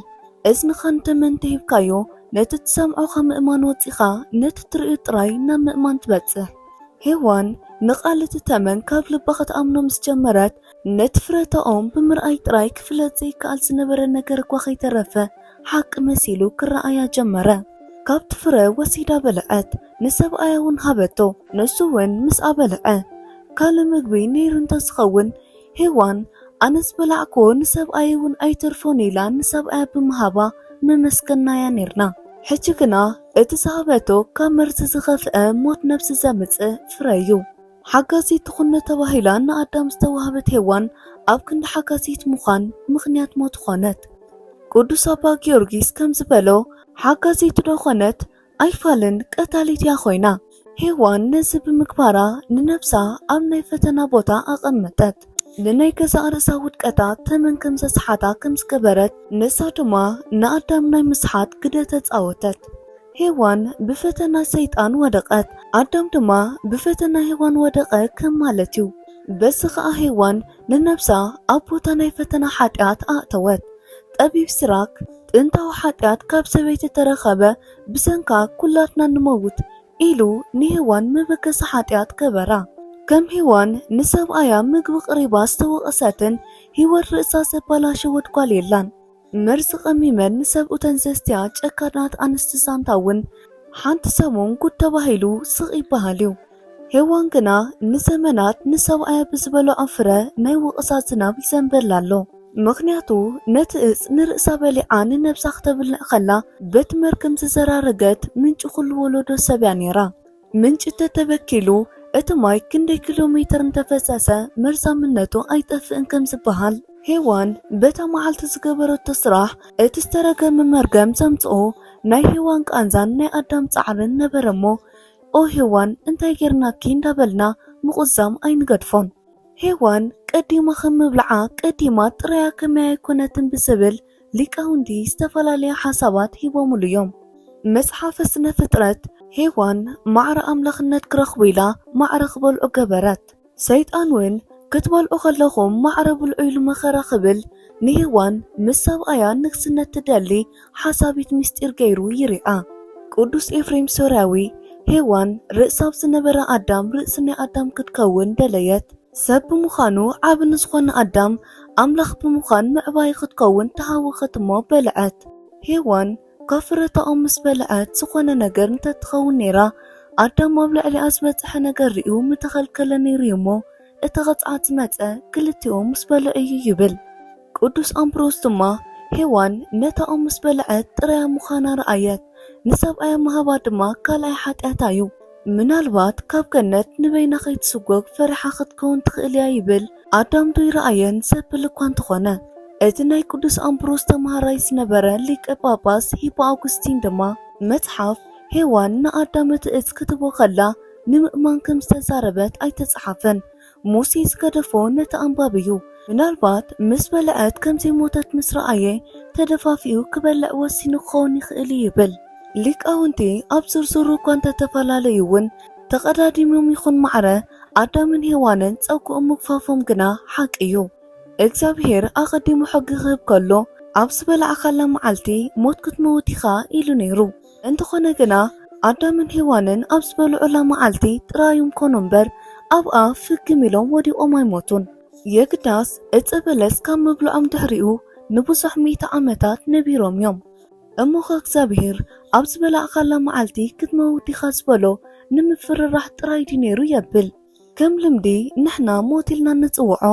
እዝንኻ ንተመን እንተሂብካዮ፣ ነቲ ትሰምዖ ካብ ምእማን ወጺኻ ነቲ ትርእዮ ጥራይ ናብ ምእማን ትበጽሕ። ሄዋን ንቓል እቲ ተመን ካብ ልባ ክትኣምኖ ምስ ጀመረት፣ ነቲ ፍረታኦም ብምርኣይ ጥራይ ክፍለጥ ዘይከኣል ዝነበረ ነገር እኳ ከይተረፈ ሓቂ መሲሉ ክረኣያ ጀመረ። ካብቲ ፍረ ወሲዳ በልዐት፣ ንሰብኣያ እውን ሃበቶ፣ ንሱ እውን ምስኣ በልዐ። ካልእ ምግቢ ነይሩ እንተዝኸውን፣ ሄዋን ኣነ ዝበላዕክዎ ንሰብኣየይ እውን ኣይተርፎን ኢላ ንሰብኣያ ብምሃባ መመስገናያ ነይርና። ሕጂ ግና እቲ ዝሃበቶ ካብ መርዚ ዝኸፍአ ሞት ነብሲ ዘምጽእ ፍረ እዩ። ሓጋዚት ትኹን ተባሂላ ንኣዳም ዝተዋህበት ሄዋን ኣብ ክንዲ ሓጋዚት ምዃን ምኽንያት ሞት ኾነት። ቅዱስ ኣባ ጊዮርጊስ ከም ዝበሎ፣ ሓጋዚት ዶ ኾነት ኣይፋልን ቀታሊት እያ ኾይና። ሄዋን ነዚ ብምግባራ ንነብሳ ኣብ ናይ ፈተና ቦታ ኣቐመጠት። ንናይ ገዛእ ርእሳ ውድቀታ ተመን ከም ዘስሓታ ከም ዝገበረት፣ ንሳ ድማ ንኣዳም ናይ ምስሓት ግደ ተጻወተት። ሄዋን ብፈተና ሰይጣን ወደቐት፣ ኣዳም ድማ ብፈተና ሄዋን ወደቐ ከም ማለት እዩ። በዚ ኸኣ ሄዋን ንነብሳ ኣብ ቦታ ናይ ፈተና ሓጢኣት ኣእተወት። ጠቢብ ሲራክ፣ ጥንታዊ ሓጢኣት ካብ ሰበይቲ ተረኸበ፣ ብሰንካ ኩላትና ንመውት ኢሉ ንሄዋን መበገሲ ሓጢኣት ገበራ። ከም ሄዋን ንሰብኣያ ምግቢ ቅሪባ ዝተወቐሰትን ህይወት ርእሳ ዘባላሸወት ጓል የላን። መርዚ ቀሚመን ንሰብኡተን ዘስትያ ጨካናት ኣንስቲ ዛንታ እውን ሓንቲ ሰሙን ጉድ ተባሂሉ ስቕ ይበሃል እዩ። ሄዋን ግና ንዘመናት ንሰብኣያ ብዝበልዖ ፍረ ናይ ወቐሳ ዝናብ ይዘንበላ ኣሎ። ምኽንያቱ ነቲ እጽ ንርእሳ በሊዓ ንነብሳ ክተብልዕ ከላ በቲ መርገም ዝዘራረገት ምንጪ ኩሉ ወለዶ ሰብ እያ ነይራ። ምንጪ ተተበኪሉ እቲ ማይ ክንደይ ኪሎ ሜትር እንተፈሰሰ መርዛምነቱ ኣይጠፍእን ከም ዝበሃል፣ ሄዋን በታ መዓልቲ ዝገበረቶ ስራሕ እቲ ዝተረገመ መርገም ዘምጽኦ ናይ ሄዋን ቃንዛን ናይ ኣዳም ጻዕርን ነበረ እሞ፣ ኦ ሄዋን እንታይ ጌርናኪ እንዳበልና ምቑዛም ኣይንገድፎን። ሄዋን ቀዲማ ከም ምብልዓ ቀዲማ ጥራያ ከመይ ኣይኮነትን ብዝብል ሊቃውንቲ ዝተፈላለየ ሓሳባት ሂቦምሉ እዮም። መጽሓፈ ስነ ፍጥረት ሄዋን ማዕረ ኣምላኽነት ክረኽቡ ኢላ ማዕረ ክበልዑ ገበረት። ሰይጣን እውን ክትበልዑ ከለኹም ማዕረ ብልዑ ኢሉ መኸራ ክብል ንሄዋን ምስ ሰብኣያ ንግስነት ትደሊ ሓሳቢት ምስጢር ገይሩ ይሪኣ። ቅዱስ ኤፍሬም ሶርያዊ ሄዋን ርእሲ ኣብ ዝነበረ ኣዳም ርእሲ ናይ ኣዳም ክትከውን ደለየት። ሰብ ብምዃኑ ዓቢ ንዝኾነ ኣዳም ኣምላኽ ብምዃን ምዕባይ ክትከውን ተሃወኸት እሞ በልዐት። ሄዋን ካብ ፍረታኦም ምስ በልዐት ዝኾነ ነገር እንተትኸውን ነይራ ኣዳም ኣብ ልዕሊኣ ዝበጽሐ ነገር ሪኡ ምተኸልከለ ነይሩ እዩ እሞ እቲ ቕጽዓት ዝመጸ ክልቲኦም ምስ በልዑ እዩ ይብል። ቅዱስ ኣምብሮስ ድማ ሄዋን ነታ ኦም ምስ በልዐት ጥራያ ምዃና ረኣየት፣ ንሰብኣያ ምሃባ ድማ ካልኣይ ሓጢኣታ እዩ። ምናልባት ካብ ገነት ንበይና ከይትስጎግ ፈሪሓ ክትከውን ትኽእል እያ ይብል። ኣዳም ዶ ይረኣየን ዘብል እኳ እንተኾነ፣ እቲ ናይ ቅዱስ ኣምብሮስ ተምሃራይ ዝነበረ ሊቀ ጳጳስ ሂፖ ኣውጉስቲን ድማ መጽሓፍ ሄዋን ንኣዳም እቲ እጽ ክትቦ ከላ ንምእማን ከም ዝተዛረበት ኣይተጻሓፈን። ሙሴ ዝገደፎ ነቲ ኣንባቢ እዩ። ምናልባት ምስ በልዐት ከም ዘይሞተት ምስ ረኣየ ተደፋፊኡ ክበልዕ ወሲኑ ክኸውን ይኽእል እዩ ይብል። ሊቃውንቲ ኣብ ዝርዝሩ እኳ እንተተፈላለዩ እውን ተቐዳዲሞም ይኹን ማዕረ ኣዳምን ሄዋንን ጸግኦም ምግፋፎም ግና ሓቂ እዩ። እግዚኣብሔር ኣቐዲሙ ሕጊ ክህብ ከሎ ኣብ ዝበላዕካላ መዓልቲ ሞት ክትመውት ኢኻ ኢሉ ነይሩ። እንተኾነ ግና ኣዳምን ሄዋንን ኣብ ዝበልዑላ መዓልቲ ጥራዮም ኮኑ እምበር ኣብኣ ፍግም ኢሎም ወዲቖም ኣይሞቱን። የግዳስ እፀ በለስ ካብ ምብልዖም ድሕሪኡ ንብዙሕ ሚእቲ ዓመታት ነቢሮም እዮም። እሞ ኸ እግዚኣብሔር ኣብ ዝበላዕካላ መዓልቲ ክትመውት ኢኻ ዝበሎ ንምፍርራሕ ጥራይ ድዩ ነይሩ የብል። ከም ልምዲ ንሕና ሞት ኢልና እንጽውዖ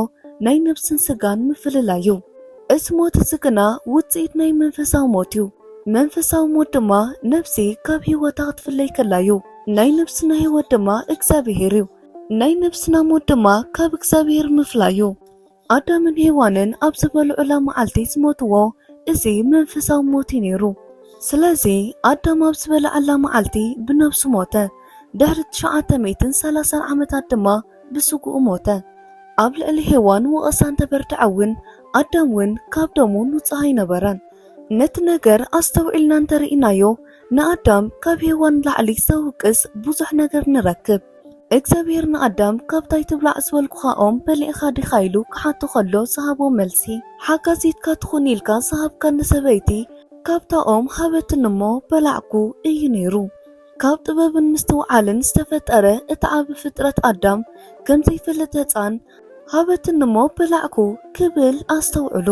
ናይ ነብስን ስጋን ምፍልላይ እዩ። እዚ ሞት እዚ ግና ውጽኢት ናይ መንፈሳዊ ሞት እዩ። መንፈሳዊ ሞት ድማ ነብሲ ካብ ህይወታ ክትፍለይ ከላ እዩ። ናይ ነብስና ህይወት ድማ እግዚኣብሔር እዩ። ናይ ነብስና ሞት ድማ ካብ እግዚኣብሔር ምፍላይ እዩ። ኣዳምን ሄዋንን ኣብ ዝበልዑላ መዓልቲ ዝሞትዎ እዚ መንፈሳዊ ሞት እዩ ነይሩ። ስለዚ ኣዳም ኣብ ዝበልዓላ መዓልቲ ብነብሱ ሞተ። ድሕሪ ትሽዓተ ሚእትን ሰላሳን ዓመታት ድማ ብስግኡ ሞተ። ኣብ ልዕሊ ሄዋን ወቐሳ እንተበርትዐ እውን ኣዳም እውን ካብ ደሙ ንጹህ ኣይነበረን። ነቲ ነገር ኣስተውዒልና እንተርኢናዮ ንኣዳም ካብ ሄዋን ላዕሊ ዘውቅስ ብዙሕ ነገር ንረክብ። እግዚኣብሔር ንኣዳም ካብታ ኣይትብላዕ ዝበልኩኻ ኦም በሊዕኻ ዲኻ ኢሉ ክሓቶ ከሎ ዝሃቦ መልሲ ሓጋዚትካ ትኹን ኢልካ ዝሃብካኒ ሰበይቲ ካብታ ኦም ሃበትኒ እሞ በላዕኩ እዩ ነይሩ። ካብ ጥበብን ምስትውዓልን ዝተፈጠረ እቲ ዓቢ ፍጥረት ኣዳም ከም ዘይፈልጥ ህጻን ሃበትኒ እሞ በላዕኩ ክብል ኣስተውዕሉ።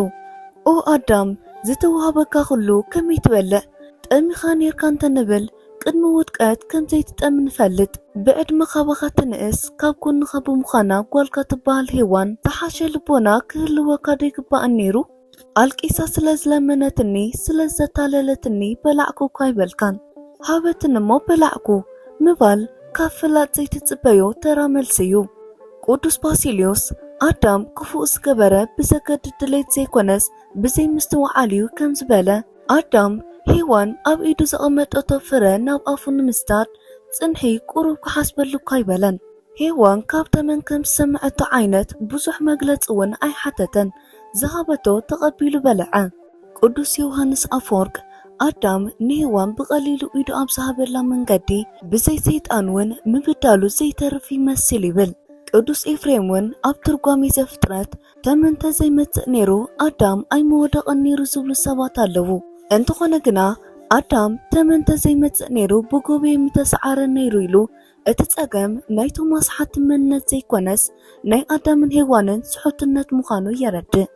ኦ ኣዳም ዝተዋህበካ ኩሉ ከመይ ትበልዕ ጠሚኻ ኔርካ እንተንብል ቅድሚ ውድቀት ከም ዘይትጠሚ ንፈልጥ። ብዕድመ ካባኻ ትንእስ ካብ ጎንኻ ብምዃና ጓልካ ትበሃል ሄዋን ዝሓሸ ልቦና ክህልወካ ዶ ይግባእን ነይሩ? ኣልቂሳ ስለ ዝለመነትኒ ስለ ዘታለለትኒ በላዕኩ እኳ ኣይበልካን። ሃበትኒ እሞ በላዕኩ ምባል ካብ ፍላጥ ዘይትጽበዮ ተራ መልሲ እዩ። ቅዱስ ባሲልዮስ ኣዳም ክፉእ ዝገበረ ብዘገድድ ድሌት ዘይኮነስ ብዘይ ምስትውዓል እዩ ከም ዝበለ ኣዳም ሄዋን ኣብ ኢዱ ዘቐመጠቶ ፍረ ናብ ኣፉ ንምስዳድ ጽንሒ ቁሩብ ክሓስበሉ እኳ ኣይበለን። ሄዋን ካብ ተመን ከም ዝሰምዐቶ ዓይነት ብዙሕ መግለጺ እውን ኣይሓተተን። ዝሃበቶ ተቐቢሉ በልዐ። ቅዱስ ዮሃንስ ኣፈወርቅ ኣዳም ንሄዋን ብቐሊሉ ኢዱ ኣብ ዝሃበላ መንገዲ ብዘይ ሰይጣን እውን ምብዳሉ ዘይተርፍ ይመስል ይብል። ቅዱስ ኤፍሬም እውን ኣብ ትርጓሜ ዘፍጥረት ተመን ተዘይመጽእ ነይሩ ኣዳም ኣይምወደቐን ነይሩ ዝብሉ ሰባት ኣለዉ። እንተኾነ ግና ኣዳም ተመን ተዘይመጽእ ነይሩ ብጎበየ ምተሰዓረ ነይሩ ኢሉ እቲ ጸገም ናይ ቶማስ ሓቲ መንነት ዘይኮነስ ናይ ኣዳምን ሄዋንን ስሑትነት ምዃኑ የረድእ።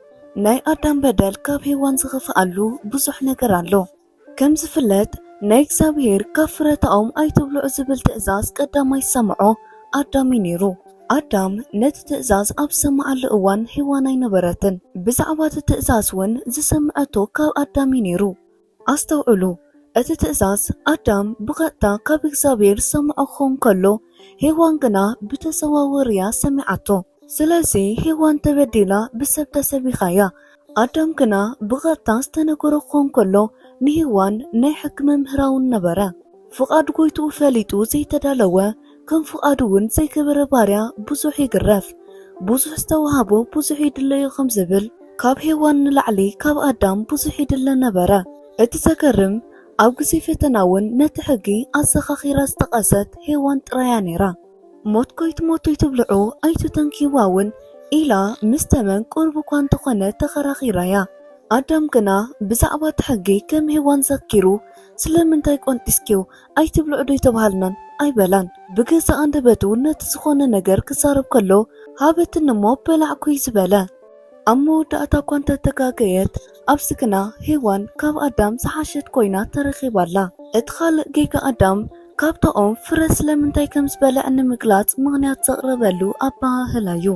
ናይ ኣዳም በደል ካብ ሄዋን ዝኸፍኣሉ ብዙሕ ነገር ኣሎ። ከም ዝፍለጥ ናይ እግዚኣብሔር ካብ ፍረታኦም ኣይትብልዑ ዝብል ትእዛዝ ቀዳማይ ዝሰምዖ ኣዳም እዩ ነይሩ። ኣዳም ነቲ ትእዛዝ ኣብ ዝሰምዓሉ እዋን ሄዋን ኣይነበረትን። ብዛዕባ እቲ ትእዛዝ እውን ዝሰምዐቶ ካብ ኣዳም እዩ ነይሩ። ኣስተውዕሉ፣ እቲ ትእዛዝ ኣዳም ብቐጥታ ካብ እግዚኣብሔር ዝሰምዖ ክኸውን ከሎ ሄዋን ግና ብተዘዋወሪ እያ ሰሚዓቶ። ስለዚ ሄዋን ተበዲላ ብሰብ ተሰቢኻ እያ። ኣዳም ግና ብቐጥታ ዝተነገሮ ክኾን ከሎ ንሄዋን ናይ ሕጊ መምህራ እውን ነበረ። ፍቓድ ጎይትኡ ፈሊጡ ዘይተዳለወ ከም ፍቓዱ እውን ዘይገበረ ባርያ ብዙሕ ይግረፍ፣ ብዙሕ ዝተዋህቦ ብዙሕ ይድለዮ ከም ዝብል ካብ ሄዋን ንላዕሊ ካብ ኣዳም ብዙሕ ይድለ ነበረ። እቲ ዘገርም ኣብ ግዜ ፈተና እውን ነቲ ሕጊ ኣዘኻኺራ ዝጠቐሰት ሄዋን ጥራያ ነይራ። ሞት ኮይትሞቱ ይትብልዑ ኣይትተንኪዋ እውን ኢላ ምስ ተመን ቁሩብ እኳ እንተኾነ ተኸራኺራ እያ። ኣዳም ግና ብዛዕባ እቲ ሕጊ ከም ሄዋን ዘኪሩ ስለምንታይ ቆንጢስኪው ኣይትብልዑ ዶ ኣይተባሃልናን ኣይበላን። ብገዛእ ኣንደበቱ ነቲ ዝኾነ ነገር ክዛረብ ከሎ ሃበትኒ እሞ በላዕኩ እዩ ዝበለ። ኣብ መወዳእታ እኳ እንተተጋገየት ኣብዚ ግና ሄዋን ካብ ኣዳም ዝሓሸት ኮይና ተረኺባ ኣላ። እቲ ካልእ ጌጋ ኣዳም ካብታ ኦም ፍረ ስለምንታይ ከም ዝበልዕ ንምግላጽ ምኽንያት ዘቕረበሉ ኣበሃህላ እዩ።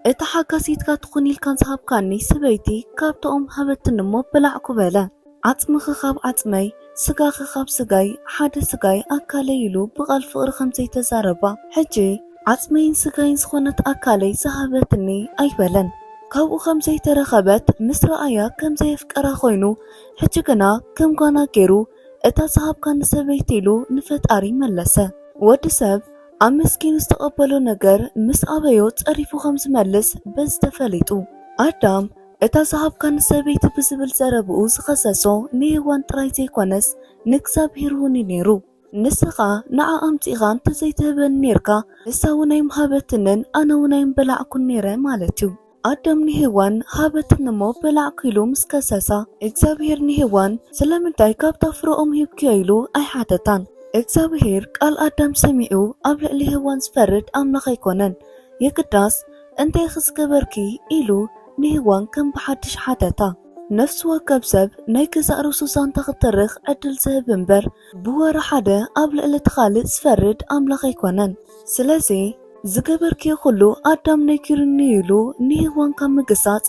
እታ ሓጋዚትካ ትኹን ኢልካ ዝሃብካኒ ሰበይቲ ካብታ ኦም ሃበትኒ እሞ በላዕኩ በለ። ዓጽምኺ ካብ ዓጽመይ ስጋኺ ካብ ስጋይ ሓደ ስጋይ ኣካለይ ኢሉ ብቓል ፍቕሪ ከም ዘይተዛረባ ሕጂ ዓጽመይን ስጋይን ዝኾነት ኣካለይ ዝሃበትኒ ኣይበለን። ካብኡ ከም ዘይተረኸበት ምስ ረኣያ ከም ዘየፍቀራ ኮይኑ ሕጂ ግና ከም ጓና ገይሩ እታ ዝሃብካኒ ሰበይቲ ኢሉ ንፈጣሪ መለሰ። ወዲ ሰብ ኣመስጊኑ ዝተቐበሎ ነገር ምስ ኣበዮ ጸሪፉ ከም ዝመልስ በዚ ተፈሊጡ። ኣዳም እታ ዝሃብካኒ ሰበይቲ ብዝብል ዘረብኡ ዝኸሰሶ ንሄዋን ጥራይ ዘይኮነስ ንእግዚኣብሔር እውን እዩ ነይሩ። ንስኻ ንዓ ኣምጺእኻ እንተዘይትህበኒ ኔርካ ንሳ እውን ኣይምሃበትንን ኣነ እውን ኣይምበላዕኩን ኔረ ማለት እዩ። ኣዳም ንሄዋን ሃበትኒ እሞ በላዕኩ ኢሉ ምስ ከሰሳ እግዚኣብሔር ንሄዋን ስለምንታይ ካብታ ፍረ ኦም ሂብክዮ ኢሉ ኣይሓተታን። እግዚኣብሔር ቃል ኣዳም ሰሚዑ ኣብ ልዕሊ ሄዋን ዝፈርድ ኣምላኽ ኣይኮነን። የግዳስ እንታይ ኢኺ ዝገበርኪ ኢሉ ንሄዋን ከም ብሓድሽ ሓተታ። ነፍሲ ወከፍ ሰብ ናይ ገዛእ ርእሱ ዛንታ ክትርኽ ዕድል ዝህብ እምበር ብወረ ሓደ ኣብ ልዕሊ እቲ ካልእ ዝፈርድ ኣምላኽ ኣይኮነን። ስለዚ ዝገበርክዮ ኩሉ ኣዳም ነጊሩኒ ኢሉ ንሄዋን ካብ ምግሳጽ፣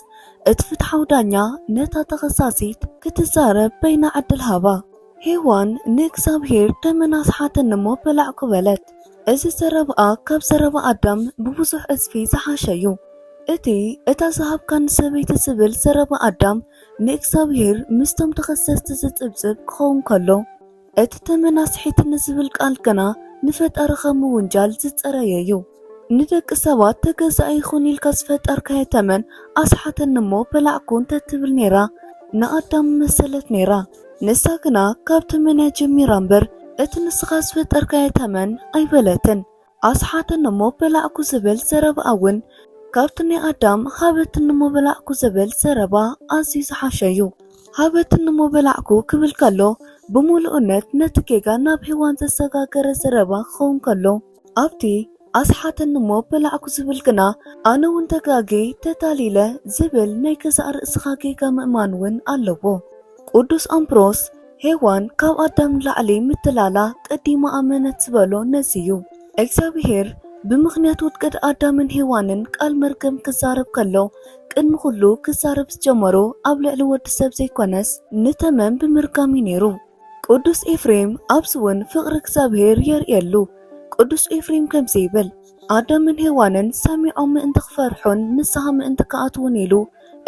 እቲ ፍትሓዊ ዳኛ ነታ ተኸሳሲት ክትዛረብ በይና ዕድል ሃባ። ሄዋን ንእግዚኣብሄር ደመና ኣስሓተኒ እሞ በላዕኩ በለት። እዚ ዘረባኣ ካብ ዘረባ ኣዳም ብብዙሕ እጽፊ ዝሓሸ እዩ። እቲ እታ ዝሃብካኒ ሰበይቲ ዝብል ዘረባ ኣዳም ንእግዚኣብሄር ምስቶም ተኸሰስቲ ዝጽብጽብ ክኸውን ከሎ፣ እቲ ተመን ኣስሒትኒ ዝብል ቃል ግና ንፈጣሪ ከም ምውንጃል ዝጸረየ እዩ። ንደቂ ሰባት ተገዛኢ ይኹን ኢልካ ዝፈጠርካዮ ተመን ኣስሓተኒ እሞ በላዕኩ እንተትብል ነይራ ንኣዳም መሰለት ነይራ። ንሳ ግና ካብ ተመን እያ ጀሚራ እምበር እቲ ንስኻ ዝፈጠርካዮ ተመን ኣይበለትን። ኣስሓተኒ እሞ በላዕኩ ዝብል ዘረባኣ እውን ካብቲ ናይ ኣዳም ሃበትኒ እሞ በላዕኩ ዝብል ዘረባ ኣዝዩ ዝሓሸ እዩ። ሃበትኒ እሞ በላዕኩ ክብል ከሎ ብምሉእነት ነቲ ጌጋ ናብ ሄዋን ዘሰጋገረ ዘረባ ክኸውን ከሎ ኣብቲ ኣስሓተኒ እሞ በላዕኩ ዝብል ግና ኣነ እውን ተጋግየ ተታሊለ ዝብል ናይ ገዛእ ርእስኻ ጌጋ ምእማን እውን ኣለዎ። ቅዱስ ኣምብሮስ ሄዋን ካብ ኣዳም ንላዕሊ ምትላላ ቀዲማ ኣመነት ዝበሎ ነዚ እዩ። እግዚኣብሄር ብምኽንያት ውድቀት ኣዳምን ሄዋንን ቃል መርገም ክዛረብ ከሎ ቅድሚ ኩሉ ክዛረብ ዝጀመሮ ኣብ ልዕሊ ወዲ ሰብ ዘይኮነስ ንተመን ብምርጋም እዩ ነይሩ። ቅዱስ ኤፍሬም ኣብዚ እውን ፍቕሪ እግዚኣብሄር የርእየሉ። ቅዱስ ኤፍሬም ከምዚ ይብል፣ ኣዳምን ሄዋንን ሰሚዖም ምእንቲ ክፈርሑን ንስሓ ምእንቲ ክኣትዉን ኢሉ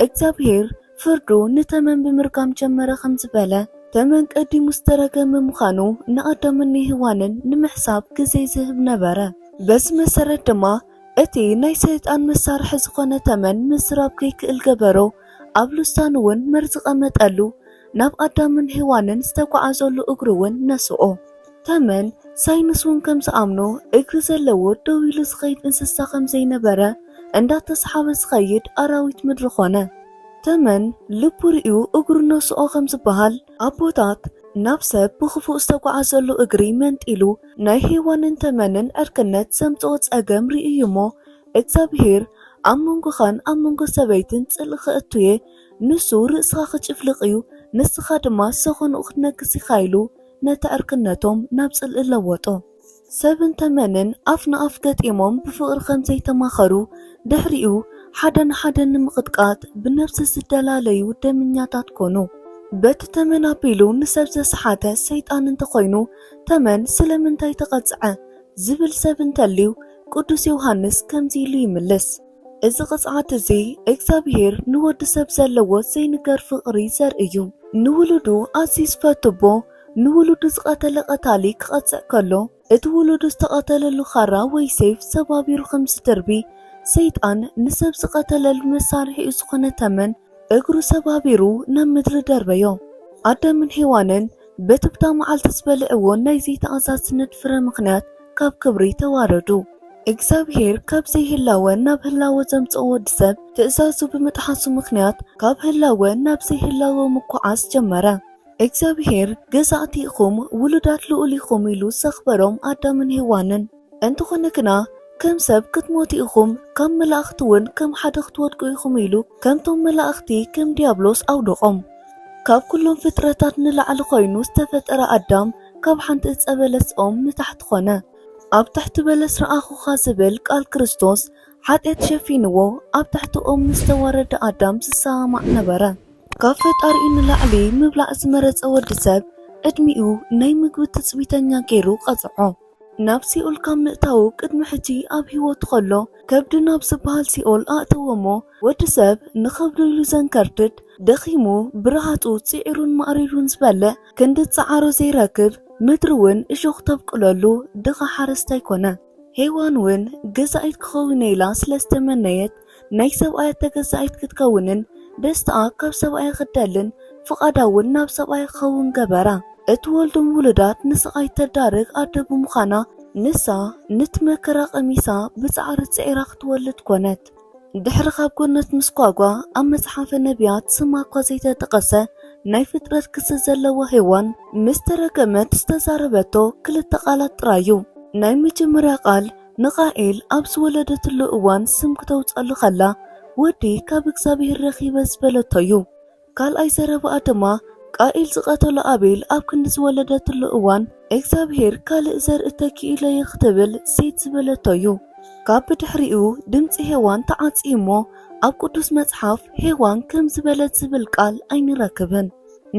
እግዚኣብሄር ፍርዱ ንተመን ብምርጋም ጀመረ ከም ዝበለ፣ ተመን ቀዲሙ ዝተረገመ ምዃኑ ንኣዳምን ንሄዋንን ንምሕሳብ ግዜ ዝህብ ነበረ። በዚ መሰረት ድማ እቲ ናይ ሰይጣን መሳርሒ ዝኾነ ተመን ምዝራብ ከይክእል ገበሮ። ኣብ ልሳኑ እውን መርዚ ቀመጠሉ። ናብ ኣዳምን ሄዋንን ዝተጓዓዘሉ እግሩ እውን ነስኦ። ተመን ሳይንስ እውን ከም ዝኣምኖ እግሪ ዘለዎ ደው ኢሉ ዝኸይድ እንስሳ ከም ዘይነበረ እንዳተስሓበ ዝኸይድ ኣራዊት ምድሪ ኾነ። ተመን ልቡ ርእዩ እግሩ ነስኦ ከም ዝበሃል ኣቦታት ናብ ሰብ ብኽፉእ ዝተጓዓዘሉ እግሪ መንጢሉ ናይ ሄዋንን ተመንን ዕርክነት ዘምጽኦ ጸገም ርእዩ እሞ እግዚኣብሄር ኣብ መንጎኻን ኣብ መንጎ ሰበይትን ጽልኢ ክእቱየ ንሱ ርእስኻ ክጭፍልቕ እዩ ንስኻ ድማ ሰኾንኡ ክትነግስ ኢኻ ኢሉ ነቲ ዕርክነቶም ናብ ጽልኢ ለወጦ። ሰብን ተመንን ኣፍ ንኣፍ ገጢሞም ብፍቕሪ ከም ዘይተማኸሩ ድሕሪኡ ሓደ ንሓደ ንምቕጥቃጥ ብነብሲ ዝደላለዩ ደምኛታት ኮኑ። በቲ ተመን ኣቢሉ ንሰብ ዘስሓተ ሰይጣን እንተኾይኑ ተመን ስለምንታይ ተቐጽዐ ዝብል ሰብ እንተልዩ ቅዱስ ዮሃንስ ከምዚ ኢሉ ይምልስ። እዚ ቅጽዓት እዚ እግዚኣብሄር ንወዲ ሰብ ዘለዎ ዘይንገር ፍቕሪ ዘርኢ እዩ። ንውሉዱ ኣዝዩ ዝፈቱ ኣቦ ንውሉዱ ዝቐተለ ቀታሊ ክቐጽዕ ከሎ እቲ ውሉዱ ዝተቐተለሉ ኻራ ወይ ሴፍ ሰባቢሩ ከም ዝድርቢ ሰይጣን ንሰብ ዝቐተለሉ መሳርሒኡ ዝኾነ ተመን እግሩ ሰባቢሩ ናብ ምድሪ ደርበዮ። ኣዳምን ሄዋንን በቲ ብታ መዓልቲ ዝበልዕዎ ናይ ዘይተኣዛዝነት ፍረ ምኽንያት ካብ ክብሪ ተዋረዱ። እግዚኣብሄር ካብ ዘይህላወ ናብ ህላወ ዘምጽኦ ወዲ ሰብ ትእዛዙ ብምጥሓሱ ምኽንያት ካብ ህላወ ናብ ዘይህላወ ምኩዓዝ ጀመረ። እግዚኣብሄር ገዛእቲ ኢኹም ውሉዳት ልኡል ኢኹም ኢሉ ዘኽበሮም ኣዳምን ሄዋንን እንተኾነ ግና ከም ሰብ ክትሞቱ ኢኹም ካብ መላእኽቲ እውን ከም ሓደ ክትወድቁ ኢኹም ኢሉ ከምቶም መላእኽቲ ከም ዲያብሎስ ኣውደቖም። ካብ ኩሎም ፍጥረታት ንላዕሊ ኮይኑ ዝተፈጠረ ኣዳም ካብ ሓንቲ ዕፀ በለስ ኦም ንታሕቲ ኾነ። ኣብ ትሕቲ በለስ ረኣኹኻ ዝብል ቃል ክርስቶስ ሓጢኣት ሸፊንዎ ኣብ ትሕቲ ኦም ምስ ተዋረደ ኣዳም ዝሰማማዕ ነበረ። ካብ ፈጣሪኡ ንላዕሊ ምብላዕ ዝመረጸ ወዲ ሰብ ዕድሚኡ ናይ ምግቢ ትጽቢተኛ ገይሩ ቀጽዖ። ናብ ሲኦል ካብ ምእታዉ ቅድሚ ሕጂ ኣብ ህይወቱ ከሎ ከብዲ ናብ ዝበሃል ሲኦል ኣእተዎ እሞ ወዲ ሰብ ንኸብዱ ኢሉ ዘንከርትድ ደኺሙ ብረሃጹ ጽዒሩን ማዕሪሩን ዝበልዕ ክንዲ ጸዓሮ ዘይረክብ ምድሪ እውን እሾኽ ተብቅለሉ ድኻ ሓረስታይ ኮነ። ሄዋን እውን ገዛኢት ክኸውን ኢላ ስለ ዝተመነየት ናይ ሰብኣያ ተገዛኢት ክትከውንን ደስታኣ ካብ ሰብኣያ ክትደልን ፍቓዳ እውን ናብ ሰብኣያ ክኸውን ገበራ። እትወልዶም ውሉዳት ንስቓይ ተዳርግ ኣደ ብምዃና ንሳ ንቲ መከራ ቀሚሳ ብጻዕሪ ጽዒራ ክትወልድ ኮነት። ድሕሪ ካብ ጎነት ምስኳጓ ኣብ መጽሓፈ ነቢያት ስማ እኳ ዘይተጠቐሰ ናይ ፍጥረት ክሲ ዘለዋ ሄዋን ምስ ተረገመት ዝተዛረበቶ ክልተ ቃላት ጥራይ እዩ። ናይ መጀመርያ ቃል ንቃኤል ኣብ ዝወለደትሉ እዋን ስም ክተውጸሉ ከላ ወዲ ካብ እግዚኣብሔር ረኺበ ዝበለቶ እዩ። ካልኣይ ዘረባኣ ድማ ቃኤል ዝቐተሎ ኣቤል ኣብ ክንዲ ዝወለደትሉ እዋን እግዚኣብሔር ካልእ ዘርኢ ተኪኢለዮ ክትብል ሴት ዝበለቶ እዩ። ካብ ብድሕሪኡ ድምፂ ሄዋን ተዓፅዩ እሞ፣ ኣብ ቅዱስ መፅሓፍ ሄዋን ከም ዝበለት ዝብል ቃል ኣይንረክብን።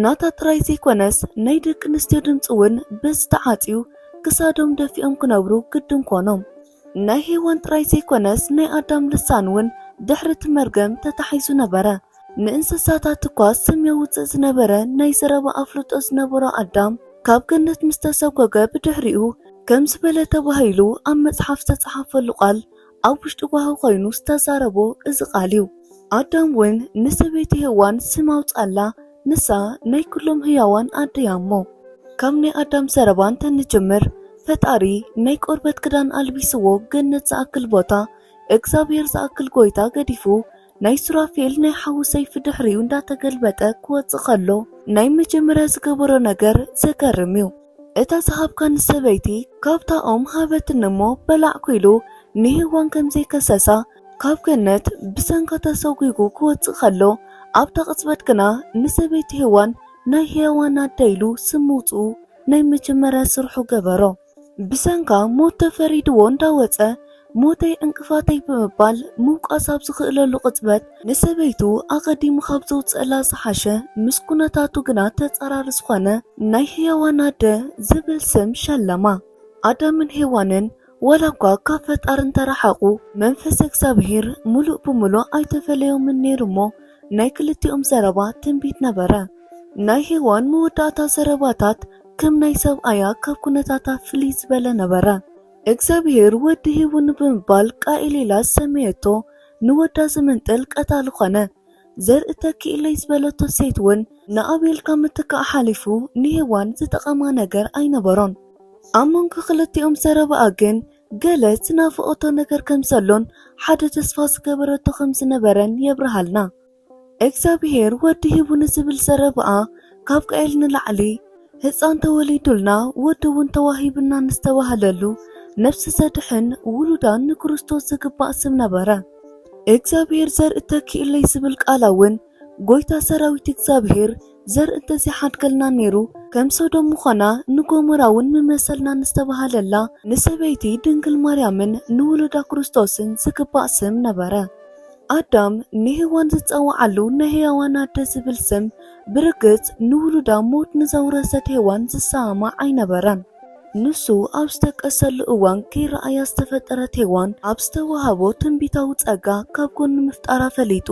ናታ ጥራይ ዘይኮነስ፣ ናይ ደቂ ኣንስትዮ ድምፂ እውን በዚ ተዓፅዩ፣ ክሳዶም ደፊኦም ክነብሩ ግድን ኮኖም። ናይ ሄዋን ጥራይ ዘይኮነስ፣ ናይ ኣዳም ልሳን እውን ድሕሪ እቲ መርገም ተታሒዙ ነበረ። ንእንስሳታት እኳ ስም የውፅእ ዝነበረ ናይ ዘረባ ኣፍልጦ ዝነበሮ ኣዳም፣ ካብ ገነት ምስ ተሰጎገ ብድሕሪኡ፣ ከም ዝበለ ተባሂሉ ኣብ መጽሓፍ ዝተጻሕፈሉ ቃል ኣብ ውሽጢ ጓሂ ኮይኑ ዝተዛረቦ እዚ ቃል እዩ። ኣዳም እውን ንሰበይቲ ሄዋን ስም ኣውጻላ፣ ንሳ ናይ ኩሎም ህያዋን ኣደ እያ እሞ። ካብ ናይ ኣዳም ዘረባ እንተንጅምር፣ ፈጣሪ ናይ ቆርበት ክዳን ኣልቢስዎ ገነት ዝኣክል ቦታ፣ እግዚኣብሔር ዝኣክል ጎይታ ገዲፉ፣ ናይ ሱራፌል ናይ ሓዊ ሰይፊ ድሕሪኡ እንዳተገልበጠ ክወጽእ ከሎ፣ ናይ መጀመርያ ዝገበሮ ነገር ዘገርም እዩ። እታ ዝሃብካኒ ሰበይቲ ካብታ ኦም ሃበትኒ እሞ በላዕኩ ኢሉ ንሄዋን ከም ዘይከሰሳ፣ ካብ ገነት ብሰንካ ተሰጒጉ ክወጽእ ከሎ፣ ኣብታ ቅጽበት ግና ንሰበይቲ ሄዋን ናይ ሄዋን ኣደ ኢሉ ስም ምውጽኡ ናይ መጀመርያ ስርሑ ገበሮ። ብሰንካ ሞት ተፈሪድዎ እንዳወጸ፣ ሞተይ ዕንቅፋተይ ብምባል ምውቃስ ኣብ ዝኽእለሉ ቅጽበት፣ ንሰበይቱ ኣቐዲሙ ካብ ዘውጽእላ ዝሓሸ፣ ምስ ኩነታቱ ግና ተጻራሪ ዝኾነ ናይ ህያዋን ኣደ ዝብል ስም ሸለማ። ኣዳምን ሄዋንን ዋላ እኳ ካብ ፈጣሪ እንተረሓቑ፣ መንፈስ እግዚኣብሔር ምሉእ ብምሉእ ኣይተፈለዮምን ነይሩ እሞ፣ ናይ ክልቲኦም ዘረባ ትንቢት ነበረ። ናይ ሄዋን መወዳእታ ዘረባታት ከም ናይ ሰብኣያ ካብ ኩነታታ ፍልይ ዝበለ ነበረ። እግዚኣብሔር ወዲ ሂቡኒ ብምባል ቃኤል ኢላ ዝሰመየቶ ንወዳ ዝምንጥል ቀታሊ ኾነ። ዘርኢ ተኪእለይ ዝበለቶ ሴት እውን ንኣቤል ካብ ምትካእ ሓሊፉ ንሄዋን ዝጠቐማ ነገር ኣይነበሮን። ኣብ መንጎ ክልቲኦም ዘረባኣ ግን ገለ ዝናፍቐቶ ነገር ከም ዘሎን ሓደ ተስፋ ዝገበረቶ ከም ዝነበረን የብርሃልና። እግዚኣብሔር ወዲ ሂቡኒ ዝብል ዘረባኣ ካብ ቃኤል ንላዕሊ፣ ህፃን ተወሊዱልና ወዲ እውን ተዋሂብና ንዝተባህለሉ ነፍሲ ዘድሕን ውሉዳን ንክርስቶስ ዝግባእ ስም ነበረ። እግዚኣብሔር ዘርኢ ተኪእለይ ዝብል ቃላ እውን ጎይታ ሰራዊት እግዚኣብሔር ዘርኢ እንተዘይሓድገልና ነይሩ፣ ከም ሶዶም ምኾና ንጎሞራ እውን ምመሰልና ንዝተባህለላ ንሰበይቲ ድንግል ማርያምን ንውሉዳ ክርስቶስን ዝግባእ ስም ነበረ። ኣዳም ንሄዋን ዝጸውዓሉ ናይ ህያዋን ኣደ ዝብል ስም ብርግጽ ንውሉዳ ሞት ንዘውረሰት ሄዋን ዝሰማማዕ ኣይነበረን። ንሱ ኣብ ዝተቀሰሉ እዋን ከይረኣያ ዝተፈጠረት ሄዋን ኣብ ዝተዋሃቦ ትንቢታዊ ጸጋ ካብ ጎኒ ምፍጣራ ፈሊጡ፣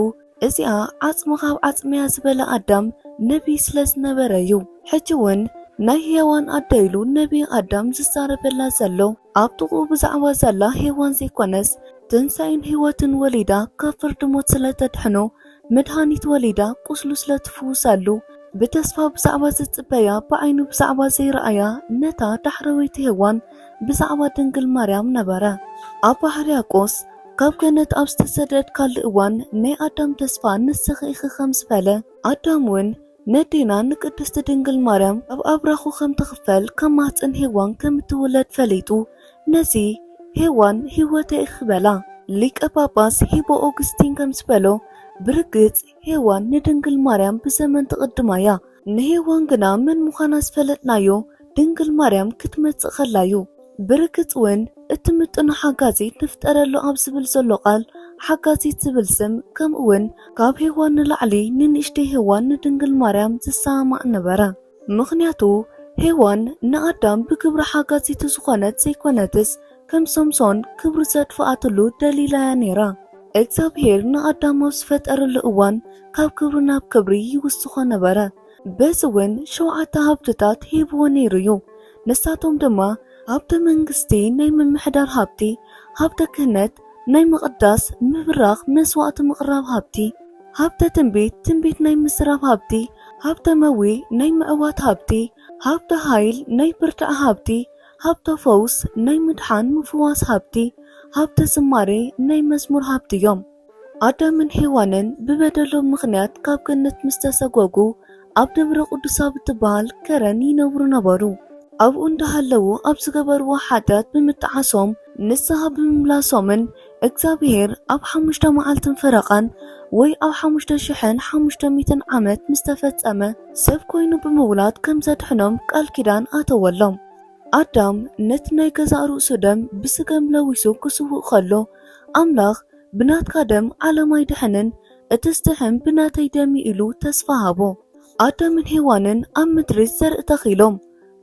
እዚኣ ዓጽሚ ካብ ዓጽመያ ዝበለ ኣዳም ነቢይ ስለ ዝነበረ እዩ። ሕጂ እውን ናይ ሄዋን ኣደ ኢሉ ነቢይ ኣዳም ዝዛረበላ ዘሎ ኣብ ጥቕኡ ብዛዕባ ዘላ ሄዋን ዘይኮነስ፣ ትንሳኤን ህይወትን ወሊዳ ካብ ፍርዲ ሞት ስለ ተድሕኖ፣ መድሃኒት ወሊዳ ቁስሉ ስለ ትፍውሰሉ፣ ብተስፋ ብዛዕባ ዝጽበያ ብዓይኑ ብዛዕባ ዘይረኣያ ነታ ዳሕረወይቲ ሄዋን ብዛዕባ ድንግል ማርያም ነበረ። ኣባ ሕርያቆስ ካብ ገነት ኣብ ዝተሰደድካሉ እዋን ናይ ኣዳም ተስፋ ንስኺ ኢኺ ከም ዝበለ፣ ኣዳም እውን ነዴና ንቅድስቲ ድንግል ማርያም ካብ ኣብራኹ ከም ትኽፈል ካብ ማህፀን ሄዋን ከም እትውለድ ፈሊጡ፣ ነዚ ሄዋን ህይወተይ ኢኺ በላ። ሊቀ ጳጳስ ሂቦ ኦግስቲን ከም ዝበሎ፣ ብርግጽ ሄዋን ንድንግል ማርያም ብዘመን ትቕድማ እያ። ንሄዋን ግና መን ምዃና ዝፈለጥናዮ ድንግል ማርያም ክትመጽእ ከላ እዩ። ብርግጽ እውን እትምጥኖ ሓጋዚት ንፍጠረሉ ኣብ ዝብል ዘሎ ቃል ሓጋዚት ዝብል ስም፣ ከምኡ እውን ካብ ሄዋን ንላዕሊ ንንእሽተይ ሄዋን ንድንግል ማርያም ዝሰማማዕ ነበረ። ምኽንያቱ ሄዋን ንኣዳም ብግብሪ ሓጋዚቱ ዝኾነት ዘይኮነትስ፣ ከም ሶምሶን ክብሩ ዘድፍኣትሉ ደሊላ እያ ነይራ። እግዚኣብሔር ንኣዳም ኣብ ዝፈጠረሉ እዋን ካብ ክብሪ ናብ ክብሪ ይውስኾ ነበረ። በዚ እውን ሸውዓተ ሃብትታት ሂብዎ ነይሩ እዩ። ንሳቶም ድማ ሃብተ መንግስቲ፣ ናይ ምምሕዳር ሃብቲ፣ ሃብተ ክህነት፣ ናይ ምቕዳስ፣ ምብራኽ፣ መስዋዕቲ ምቕራብ ሃብቲ፣ ሃብተ ትንቢት፣ ትንቢት ናይ ምስራብ ሃብቲ፣ ሃብተ መዊ፣ ናይ ምዕዋት ሃብቲ፣ ሃብተ ሃይል፣ ናይ ብርታዕ ሃብቲ፣ ሃብተ ፈውስ፣ ናይ ምድሓን ምፍዋስ ሃብቲ፣ ሃብተ ዝማሬ፣ ናይ መዝሙር ሃብቲ እዮም። ኣዳምን ሄዋንን ብበደሎም ምኽንያት ካብ ገነት ምስ ተሰጎጉ፣ ኣብ ደብረ ቅዱሳ ብትበሃል ከረን ይነብሩ ነበሩ። ኣብኡ እንዳሃለዉ ኣብ ዝገበርዎ ሓጢኣት ብምጥዓሶም፣ ንስሃ ብምምላሶምን፣ እግዚኣብሔር ኣብ ሓሙሽተ መዓልትን ፈረቓን ወይ ኣብ ሓሙሽተ ሽሕን ሓሙሽተ ሚእትን ዓመት ምስ ተፈጸመ፣ ሰብ ኮይኑ ብምውላድ ከም ዘድሕኖም ቃል ኪዳን ኣተወሎም። ኣዳም ነቲ ናይ ገዛእ ርእሱ ደም ብስገም ለዊሱ ክስውእ ከሎ፣ ኣምላኽ ብናትካ ደም ዓለም ኣይድሕንን፣ እቲ ዝድሕን ብናተይ ደም እዩ ኢሉ ተስፋ ሃቦ። ኣዳምን ሄዋንን ኣብ ምድሪ ዘርኢ ተኺሎም።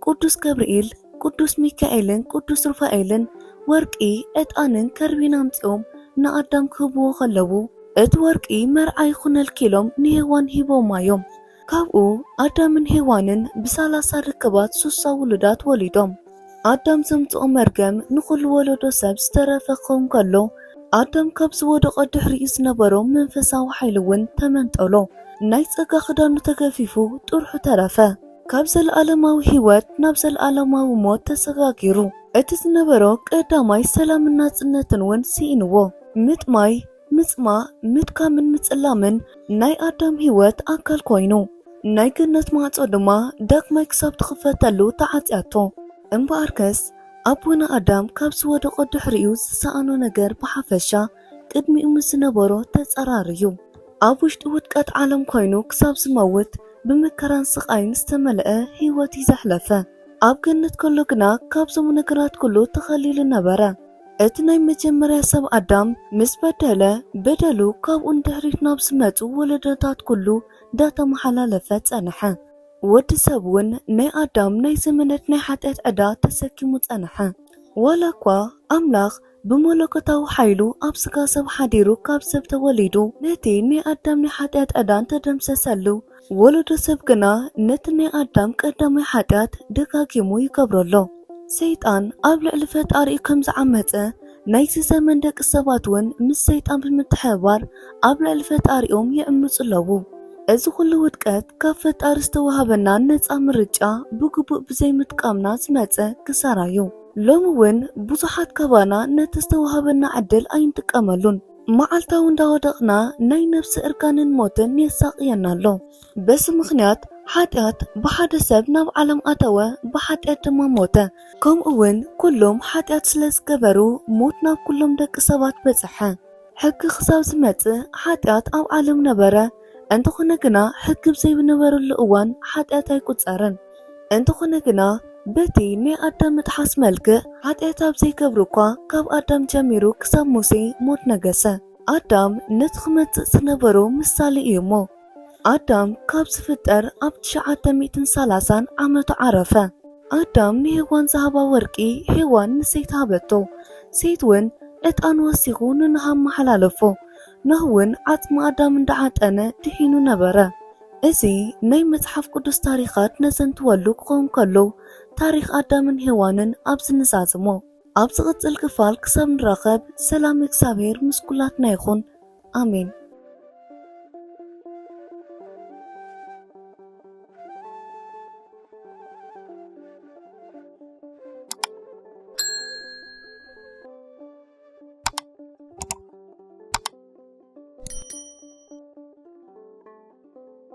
ቅዱስ ገብርኤል፣ ቅዱስ ሚካኤልን ቅዱስ ሩፋኤልን ወርቂ፣ ዕጣንን ከርቤን ኣምጺኦም ንኣዳም ክህብዎ ከለዉ፣ እቲ ወርቂ መርዓ ይኹነልኪ ኢሎም ንሄዋን ሂቦማ እዮም። ካብኡ ኣዳምን ሄዋንን ብሰላሳ ርክባት ሱሳ ውሉዳት ወሊዶም። ኣዳም ዘምጽኦ መርገም ንኹሉ ወለዶ ሰብ ዝተረፈ ክኸውን ከሎ፣ ኣዳም ካብ ዝወደቐ ድሕሪኡ ዝነበሮ መንፈሳዊ ሓይሊ እውን ተመንጠሎ። ናይ ጸጋ ክዳኑ ተገፊፉ ጥርሑ ተረፈ። ካብ ዘለኣለማዊ ህይወት ናብ ዘለኣለማዊ ሞት ተሰጋጊሩ። እቲ ዝነበሮ ቀዳማይ ሰላምን ናጽነትን እውን ስኢንዎ። ምጥማይ፣ ምጽማእ፣ ምድካምን ምጽላምን ናይ ኣዳም ህይወት ኣካል ኮይኑ፣ ናይ ገነት ማዕጾ ድማ ዳግማይ ክሳብ ትኽፈተሉ ተዓጽያቶ። እምበኣርከስ ኣቦና ኣዳም ካብ ዝወደቐ ድሕሪኡ ዝሰኣኖ ነገር ብሓፈሻ ቅድሚኡ ምስ ዝነበሮ ተጸራርዩ፣ ኣብ ውሽጢ ውድቀት ዓለም ኮይኑ ክሳብ ዝመውት ብመከራን ስቓይን ዝተመልአ ህይወት እዩ ዘሕለፈ። ኣብ ገነት ከሎ ግና ካብዞም ነገራት ኩሉ ተኸሊሉ ነበረ። እቲ ናይ መጀመርያ ሰብ ኣዳም ምስ በደለ፣ በደሉ ካብኡ ንድሕሪት ናብ ዝመጹ ወለዶታት ኩሉ እንዳተመሓላለፈ ጸንሐ። ወዲ ሰብ እውን ናይ ኣዳም ናይ ዘመናት ናይ ሓጢኣት ዕዳ ተሰኪሙ ጸንሐ። ዋላ እኳ ኣምላኽ ብመለኮታዊ ሓይሉ ኣብ ስጋ ሰብ ሓዲሩ ካብ ሰብ ተወሊዱ፣ ነቲ ናይ ኣዳም ናይ ሓጢኣት ዕዳ እንተደምሰሰሉ፣ ወለዶ ሰብ ግና ነቲ ናይ ኣዳም ቀዳማይ ሓጢኣት ደጋጊሙ ይገብሮ ኣሎ። ሰይጣን ኣብ ልዕሊ ፈጣሪኡ ከም ዝዓመጸ፣ ናይዚ ዘመን ደቂ ሰባት እውን ምስ ሰይጣን ብምትሕብባር ኣብ ልዕሊ ፈጣሪኦም ይዕምጹ ኣለዉ። እዚ ኩሉ ውድቀት ካብ ፈጣሪ ዝተዋህበና ነጻ ምርጫ ብግቡእ ብዘይምጥቃምና ዝመጸ ክሳራ እዩ። ሎሚ እውን ብዙሓት ካባና ነቲ ዝተዋህበና ዕድል ኣይንጥቀመሉን። መዓልታዊ እንዳወደቕና ናይ ነፍሲ እርጋንን ሞትን የሳቕየና ኣሎ። በዚ ምኽንያት ሓጢኣት ብሓደ ሰብ ናብ ዓለም ኣተወ፣ ብሓጢኣት ድማ ሞተ። ከምኡ እውን ኩሎም ሓጢኣት ስለ ዝገበሩ ሞት ናብ ኩሎም ደቂ ሰባት በጽሐ። ሕጊ ክሳብ ዝመጽእ ሓጢኣት ኣብ ዓለም ነበረ። እንተኾነ ግና ሕጊ ብዘይነበረሉ እዋን ሓጢኣት ኣይቁጸርን። እንተኾነ ግና በቲ ናይ ኣዳም ምጥሓስ መልክዕ ሓጢኣት ኣብ ዘይገብሩ እኳ ካብ ኣዳም ጀሚሩ ክሳብ ሙሴ ሞት ነገሰ። ኣዳም ነቲ ክመጽእ ዝነበሮ ምሳሌ እዩ እሞ። ኣዳም ካብ ዝፍጠር ኣብ ትሽዓተ ሚእትን ሰላሳን ዓመቱ ዓረፈ። ኣዳም ንሄዋን ዝሃባ ወርቂ ሄዋን ንሴት ሃበቶ። ሴት እውን ዕጣን ወሲኹ ንኖህ ኣመሓላለፎ። ኖህ እውን ዓጽሚ ኣዳም እንዳዓጠነ ድሒኑ ነበረ። እዚ ናይ መጽሓፍ ቅዱስ ታሪኻት ነዘንትወሉ ክኸውን ከሎ፣ ታሪኽ ኣዳምን ሄዋንን ኣብዚ ንዛዝሞ። ኣብ ዝቕጽል ክፋል ክሳብ ንራኸብ፣ ሰላም እግዚኣብሔር ምስ ኩላትና ይኹን። ኣሜን።